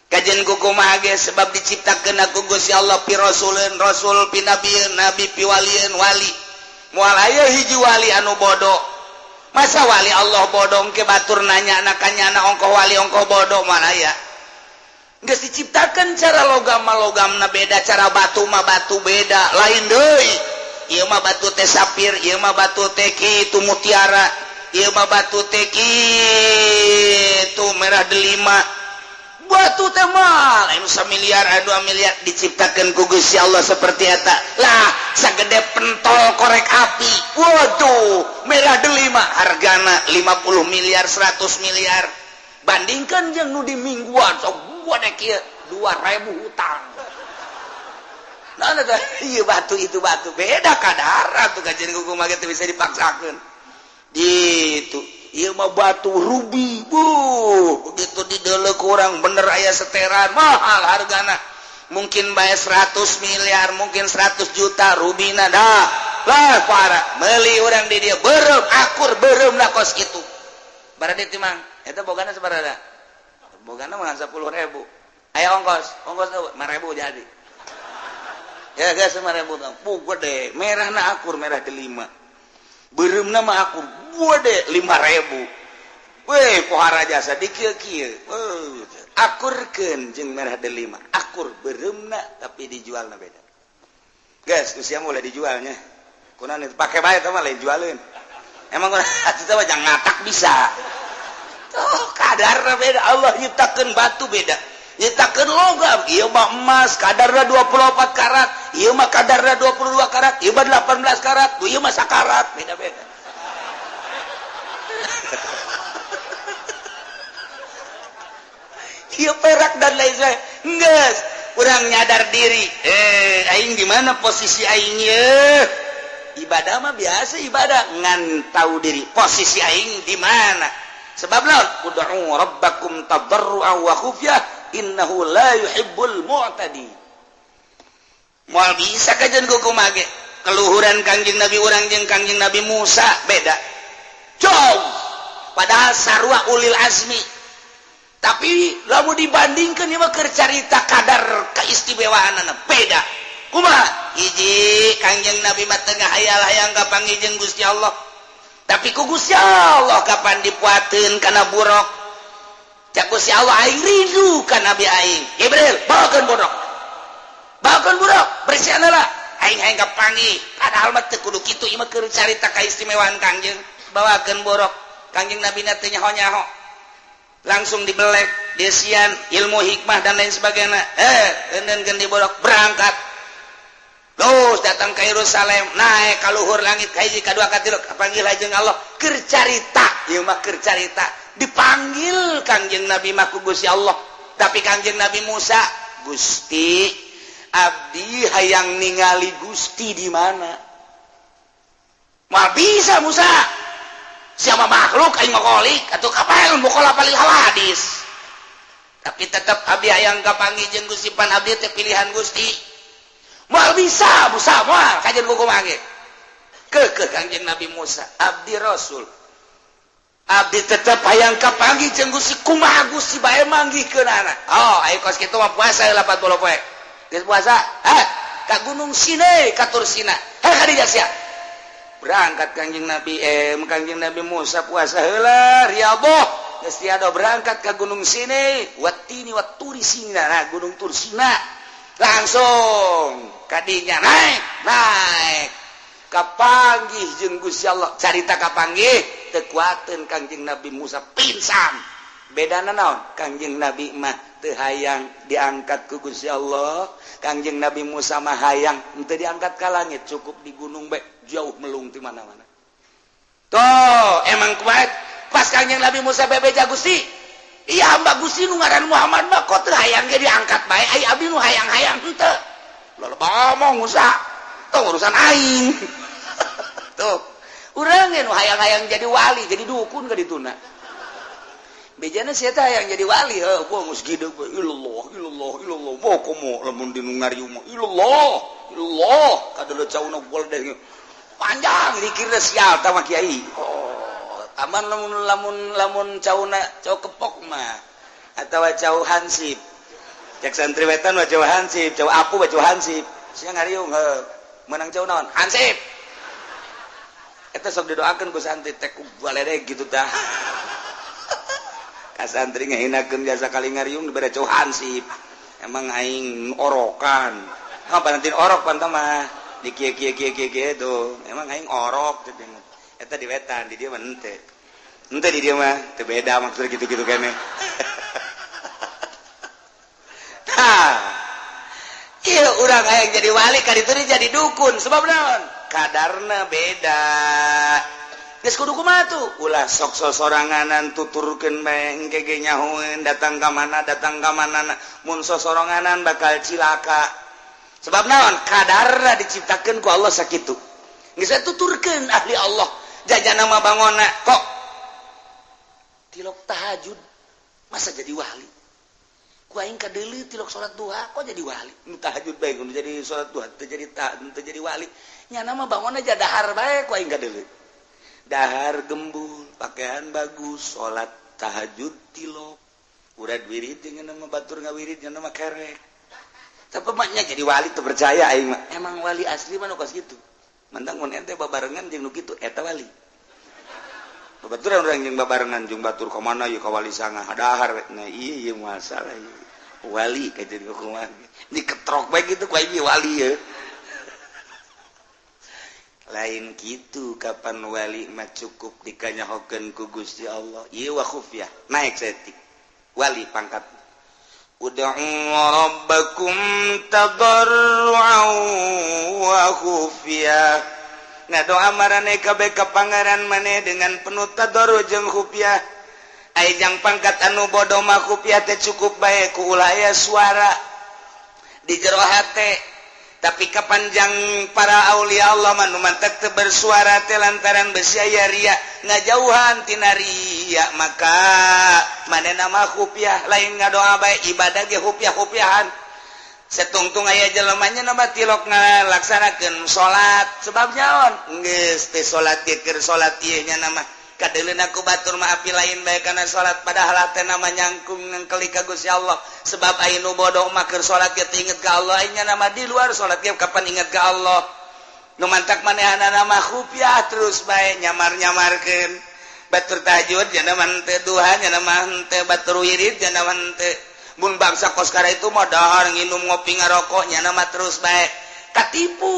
kajen kumaha ge sebab diciptakeun ku Gusti Allah pi rasuleun rasul pi nabieun nabi pi walieun wali moal aya hiji wali anu bodoh masa wali Allah bodoh ke batur nanya nakanyana ongkoh wali ongkoh bodoh moal aya. Geus diciptakan cara logam mah logamna beda, cara batu mah batu beda, lain deui. Ieu mah batu teh sapir, ieu mah batu teh kitu mutiara, ieu mah batu teh kitu merah delima. Batu teh mah lain samiliar, 2 miliar diciptakeun ku Gusti Allah seperti eta. Lah, sagede pentol korek api. Waduh, merah delima hargana 50 miliar, 100 miliar. Bandingkan jeung nu di mingguan sok gua dek ieu 2000 hutang. Nah, ieu batu itu batu beda kadar atuh kajian kumaha ge teu bisa dipaksakeun. Gitu. Ieu mah batu rubi. Buh, begitu dideuleu ku urang bener aya seteran mahal hargana. Mungkin bae 100 miliar, mungkin 100 juta rubina dah. Lah para meuli urang di dieu beureum akur beureumna kos kitu. Baradi timang eta bogana sabaraha? Bogana mah 10.000. Aya ongkos, ongkos 5.000 jadi. Ya geus 5.000 tah. Puh gede, merahna akur merah delima. Beureumna mah akur gede 5.000. Weh pohara jasa di kieu-kieu. Akurkeun jeung merah delima. Akur beureumna tapi dijualna beda. Guys, usia mulai dijualnya. Kunaon itu pake bae eta mah lain jualeun. Emang atuh mah jangan ngatak bisa. Oh, kadarna beda. Allah nyiptakeun batu beda. Nyiptakeun logam, ieu mah emas kadarna 24 karat, ieu mah kadarna 22 karat, ieu mah 18 karat, ieu mah sakarat, beda-beda. Ieu perak dan lain sebagainya. Geus, urang nyadar diri. Aing di mana posisi aing ye? Ibadah mah biasa ibadah, ngan tahu diri posisi aing di mana. Sebab lawan ud'u rabbakum tadarruan wa khufyah innahu la yuhibbul mu'tadi. Moal bisa kajian kumaha ge. Keluhuran Kangjeng Nabi urang jeung Kangjeng Nabi Musa beda. Jauh. Padahal sarua ulil azmi. Tapi lamun dibandingkeun ieu mah keur carita kadar keistimewaanana beda. Kumaha? Hiji Kangjeng Nabi mah teu ngahayal-hayang kapanggih jeung Gusti Allah. Tapi ku Gusti Allah kapan dipuateun kana buruk. Cak Gusti Allah aing rindu ka Nabi aing. Jibril, bawakeun buruk. Bawakeun buruk, bersihanlah. Aing hayang kapanggih. Padahal mah teu kudu kitu ieu mah keur carita kaistimewaan Kangjeng. Bawakeun buruk. Kangjeng Nabi na teu nyaho-nyaho. Langsung dibelek, desian, ilmu hikmah dan lain sebagainya. Eundeunkeun di buruk, berangkat. Terus datang ke Yerusalem, naik ka luhur langit ka hiji ka dua ka tilu, kapanggil jeung Allah. Keur carita, ieu mah keur carita. Dipanggil Kangjeng Nabi mah ku Gusti Allah. Tapi Kangjeng Nabi Musa, Gusti, abdi hayang ningali Gusti di mana? Moal bisa Musa. Siapa makhluk aing mah kholik atuh kapan mukhalafah lil hawadis. Tapi tetap abdi hayang kapanggih jeung Gusti pan abdi teh pilihan Gusti. Moal bisa Musa moal kajian kumaha ge. Keukeuh Kangjeng Nabi Musa, abdi Rasul. Abdi tetep hayang kapanggih jeung Gusti kumaha Gusti bae manggihkeunana. Oh, ayo kos kitu mah puasa 40 poe. Geus puasa, heh, ka Gunung Sinai, ka Tur Sina. Heh ka dinya sia. Berangkat Kangjeng Nabi Kangjeng Nabi Musa puasa heula riyadhah. Geus tiada berangkat ka Gunung Sinai, watini waturi Sina, nah Gunung Tur Sina. Langsung kadinya naik, naik. Kapanggih jeung Gusti Allah. Carita kapanggih teu kuateun Kangjeng Nabi Musa pingsan. Bedana naon? Kangjeng Nabi mah teu hayang diangkat ku Gusti Allah. Kangjeng Nabi Musa mah hayang henteu diangkat ka langit, cukup di gunung bae jauh melung ti mana-mana. Tuh, emang kuat. Pas Kangjeng Nabi Musa bebeja Gusti, iya hamba Gusti nu ngaran Muhammad mah kok teu hayang ge diangkat bae, ai abdi nu hayang-hayang henteu. Loba omong Musa, tuh urusan aing. Tuh, urang ge nu hayang-hayang jadi wali, jadi dukun ka dituna. Bejana sia teh hayang jadi wali, heuh, gua geus gideg we, ilallah, ilallah, ilallah. Moh komo lamun di nu ngariung mah, ilallah, ilallah, kadeuleu cauna goldeng. Panjang dikirna sial tah mah kiai. Oh, aman lamun lamun lamun cauna cau kepok mah atawa cau hansip. Cek santri wetan mah cau hansip, cau apu mah cau hansip. Sia ngariung heuh, meunang cau naon? Hansip. Eta sok didoakeun ku santri teh ku baledeg kitu tah. Ka santri ngahinakeun jasa kali ngariung dibere cau hansip. Emang aing orokan. Hah panantin orok pan mah. Di kieu kieu kieu kieu kieu tuh. Emang aing orok teh. Eta di wetan, di dieu mah henteu. Henteu di dieu mah teu beda maksudnya gitu-gitu keneh. Tah. Ieu urang hayang jadi wali ka ditu jadi dukun sebab naon? Kadarna beda. Geus kudu kumaha tuh? Ulah sok sosoranganan tuturkeun bae engke ge nyahoeun datang ka mana mun sosoranganan bakal cilaka. Sebab naon? Kadarna diciptakeun ku Allah sakitu. Geus tuturkeun ahli Allah. Jajana mah bangona kok tilok tahajud masa jadi wali. Ku aing kadeuleu tilok salat duha kok jadi wali. Nu tahajud bae nu jadi salat duha teu jadi teu jadi wali. Nyana mah bangona aja dahar bae ku aing kadeuleu. Dahar gembul, pakaian bagus, salat tahajud tilok. Urad wirid jeung nama batur ngawirid jeung nama kerek. Tapi maknya jadi wali teu percaya aing mah. Emang wali asli mah nu kos kitu. Mantang mun ente babarengan jeung nu kitu eta wali. Babaturan urang jeung babarengan jeung batur ka mana ieu ka wali sanga dahar we. Nah ieu ieu masalah ieu. Wali ka jadi kumaha. Diketrok bae kitu ku aing wali ye. Lain gitu, kapan wali mah cukup dikanyahokeun ku Gusti Allah. Ieu wa khufyah naik saeutik wali pangkat. Ud'u rabbakum tadarru'an wa khufyah. Ngadoa maraneh kabeh ka Pangeran maneh dengan penuh tadarru jeung khufyah. Ai jang pangkat anu bodoh mah khufyah teh cukup bae ku ulah aya suara di jero hate. Tapi kapanjang para aulia Allah mah nu mantak teu bersuara teh lantaran besi aya ria, ngajauhan tina ria, maka manehna mah khufyah. Lain ngadoa bae, ibadah ge khufyah-khufyahan. Setungtung aya jelemanya nama tilok ngalaksanakeun salat, sebab nyaon geus teh salat ge keur salat ieu nya nama kadeuleuna ku batur mah api lain bae kana salat, padahal teh nama nyangkung ngengkeli ka Gusti Allah. Sebab aya nu bodoh mah keur salat ge teu inget ka Allah nya nama, di luar salat ge kapan inget ka Allah. Nu mantak manehanana mah khufyah terus bae, nyamar-nyamarkeun. Batur tahajud nya nama henteu, duha nya nama henteu, batur wirid nya nama henteu. Mun bangsa koskara itu mah dahar, nginum, ngopi, ngarokok nya nama terus bae, katipu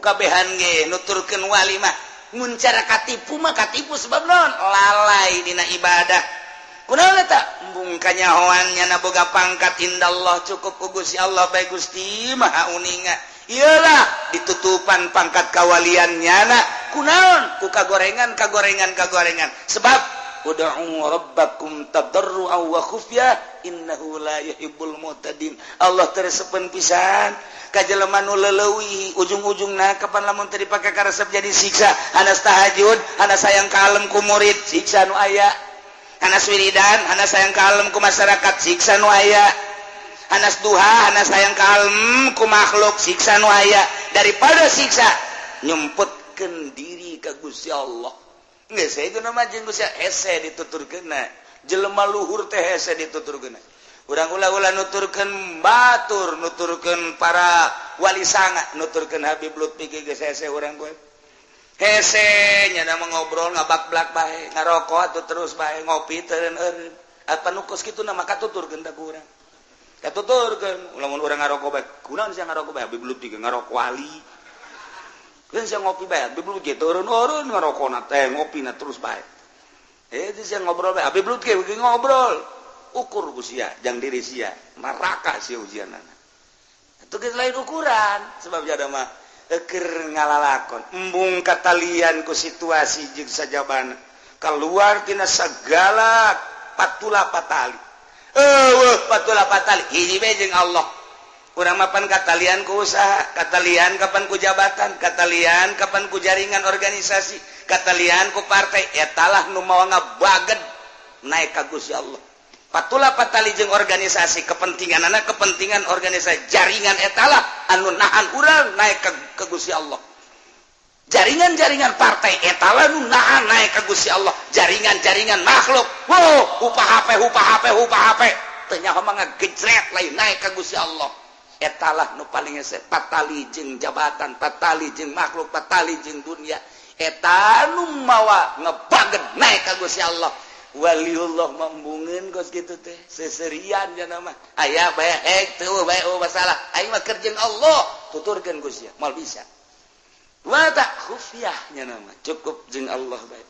kabehan ge. Nuturkeun wali mah mun cara katipu mah katipu, sebab non lalai dina ibadah. Kunaon eta? Embung kanyahoan nya boga pangkat indallah, cukup ku Gusti Allah bae. Gusti Maha uninga. Iyalah, ditutupan pangkat kawalian nyana kunaon? Ku kagorengan, kagorengan, kagorengan. Sebab ud'u rabbakum tadarru'an wa khufyah innahu la yuhibbul mu'tadin. Allah teu resepeun pisan ka jelema nu leuwih ujung-ujungna. Kapan lamun teu dipake karesep jadi siksa. Hanas tahajud, hanas sayang kalem ku murid, siksa nu aya. Hanas wiridan, hanas sayang kalem ku masyarakat, siksa nu aya. Hanas duha, hanas sayang kalem ku makhluk, siksa nu aya. Daripada siksa, nyumputkeun diri ka Gusti Allah. Geus itu nama jeung Gusti hese dituturkeunna. Jelema luhur teh hese dituturkeunna. Urang ulah-ulah nuturkeun batur, nuturkeun para wali sanga, nuturkeun Habib Lutfi ge geus hese urang gue. Hese nya mah ngobrol ngabak-blak bae, ngarokok atuh terus bae, ngopi teu eureun. Apa nu kos kitu na maka tuturkeun da ku urang. Katuturkeun, lamun urang ngarokok bae, kunaon sia ngarokok bae? Habib Lutfi ge ngarokok wali. Kan sia ngopi bae, Habib Lutfi ge turun-urun ngarokona teh, ngopina terus bae. Eh, itu sia ngobrol bae, Habib Lutfi ge ngobrol. Ukur ku sia, jang diri sia, neraka sia ujianana. Itu geus lain ukuran, sebab jada mah keur ngalalakon. Embung katalian ku situasi jeung sajabana. Keluar tina segala patula patali. Eueuh patula patali, hiji bae jeung Allah. Urang mapan katalian ku usaha, katalian kapan ku jabatan, katalian kapan ku jaringan organisasi, katalian ku partai, etalah nu mawa ngabaged naik ka Gusti Allah. Patula patali jeung organisasi, kepentingan anak, kepentingan organisasi, jaringan etalah anu nahan urang naik ke Gusti Allah. Jaringan-jaringan partai etalah nu nahan naik ke Gusti Allah. Jaringan-jaringan makhluk, wow, upah HP, upah HP, upah HP, teu nyaho mah ngagejret lain naik ke Gusti Allah. Etalah nu paling hese, patali jeung jabatan, patali jeung makhluk, patali jeung dunia, eta nu mawa ngebaged naik ka Gusti Allah. Waliullah membungeun kos kitu teh seserian nya mah aya bae hek teu bae, oh masalah aing mah keur jeung Allah, tuturkeun ku sia moal bisa. Wa tak khufyah nya mah cukup jeung Allah bae,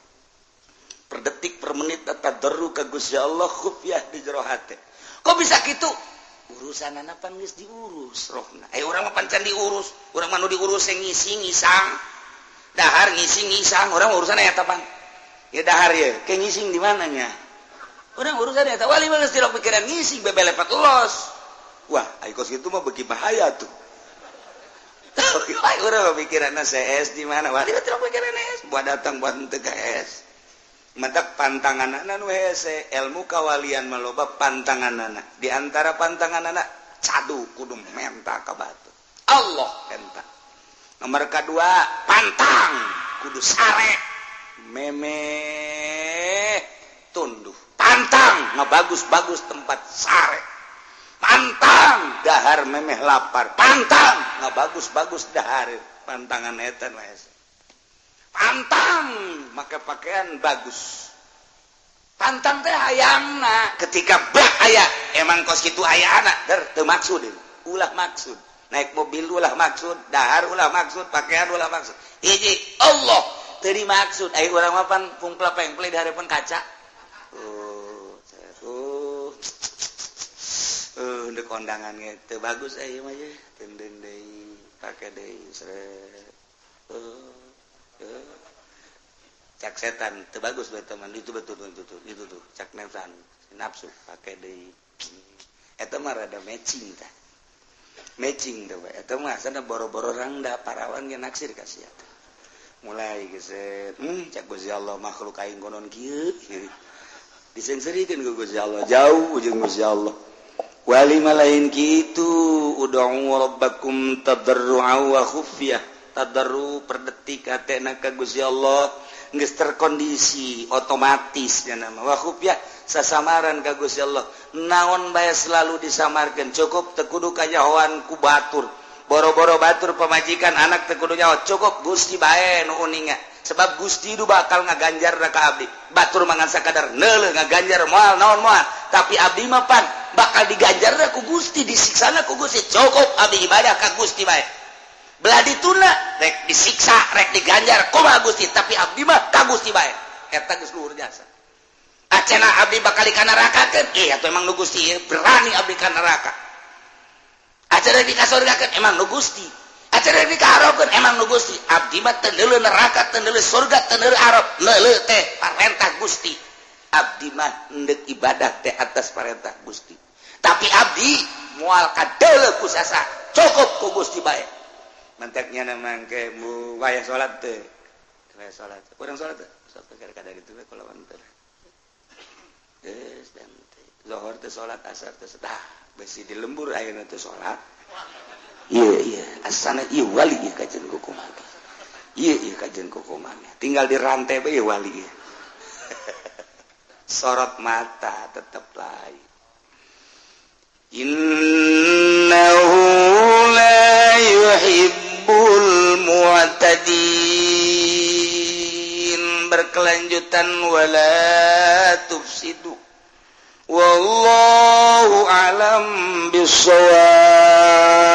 per detik per menit tadarru ka Gusti Allah, khufyah di jero hate. Kok bisa kitu? Urusan pan geus diurus rohna. Eh, urang mah pancan diurus. Urang mah nu diurus ngisi ngisang, dahar ngisi ngisang. Urang urusan eta pan ya dahar ya ke ngising di mananya. Urang urusan eta. Wali mah geus tilok pikiran ngising bebelepet los. Wah, ai kos kitu mah beuki bahaya tuh. Urang mah pikiranna CS di mana. Wali mah tilok pikiran S buat datang buat henteu ka S. Mantak pantanganana nu hese. Ilmu kawalian maloba pantanganana. Di antara pantanganana, cadu kudu menta ka batu, Allah enta. Nomor kedua, pantang kudu sare meme tunduh. Pantang ngebagus-bagus tempat sare. Pantang dahar memeh lapar. Pantang ngebagus-bagus dahar. Pantangan eta nu hese. Pantang make pakaian bagus. Pantang teh hayangna ketika bah aya emang kos kitu aya anak der teu maksud, ulah maksud. Naik mobil ulah maksud, dahar ulah maksud, pakaian ulah maksud. Hiji Allah teu dimaksud. Ai urang mah pan pungpla pengple di hareupeun kaca. Oh, ndek kondangan ge teu bagus ieu mah ye. Teunden deui, pake deui sret. Cak setan teu bagus bae teman, itu betul itu tuh, itu tuh cak nafsu, nafsu pake deui. Eta mah rada matching tah. Matching tuh, eta mah sana boro-boro rangda, parawan ge naksir ka sia. Mulai geset, cak Gusti Allah, makhluk aing konon kieu. Disengserikeun ku Gusti Allah, jauh jeung Gusti Allah. Wali mah lain kitu, ud'u rabbakum tadarru'a wa khufyah. Tadarru per detik hatena ka Gusti Allah geus terkondisi otomatis nya nama, wa khufyah sasamaran ka Gusti Allah. Naon bae selalu disamarkeun, cukup teu kudu kanyahoan ku batur, boro-boro batur, pamajikan, anak teu kudu nyaho, cukup Gusti bae nu uninga, sebab Gusti itu bakal ngaganjar ka abdi. Batur mangan sakadar neuleuh, ngaganjar moal naon moal, tapi abdi mah pan bakal diganjar ku Gusti, disiksana ku Gusti. Cukup abdi ibadah ka Gusti bae, belah dituna rek disiksa rek diganjar kumaha Gusti, tapi abdi mah ka Gusti bae. Eta geus luhur jasa. Acena abdi bakal ka neraka, eh atuh emang nu Gusti berani abdi ka neraka. Acara di kasurgakeun emang nu Gusti, acara di kaharapkeun emang nu Gusti. Abdi mah teu neuleuh neraka, teu neuleuh surga, teu neuleuh arab, neuleuh teh parentah Gusti. Abdi mah endek ibadah teh atas parentah Gusti, tapi abdi moal kadeuleuh ku sasa, cukup ku Gusti bae. Mantaknya nama ke mu wayah salat teh, wayah salat kurang salat teh, salat kadar itu kalau teh geus dan zuhur teh salat, asar teh, dah besi di lembur ayeuna teh salat. Iya iya, asana ieu wali ieu kajen kukumaha, ieu ieu kajen kukumaha, tinggal di rantai bae wali ieu. Sorot mata tetep lain. Innahu la yuhibbul mu'tadin, berkelanjutan, wala tufsidu wallahu alam bissawab.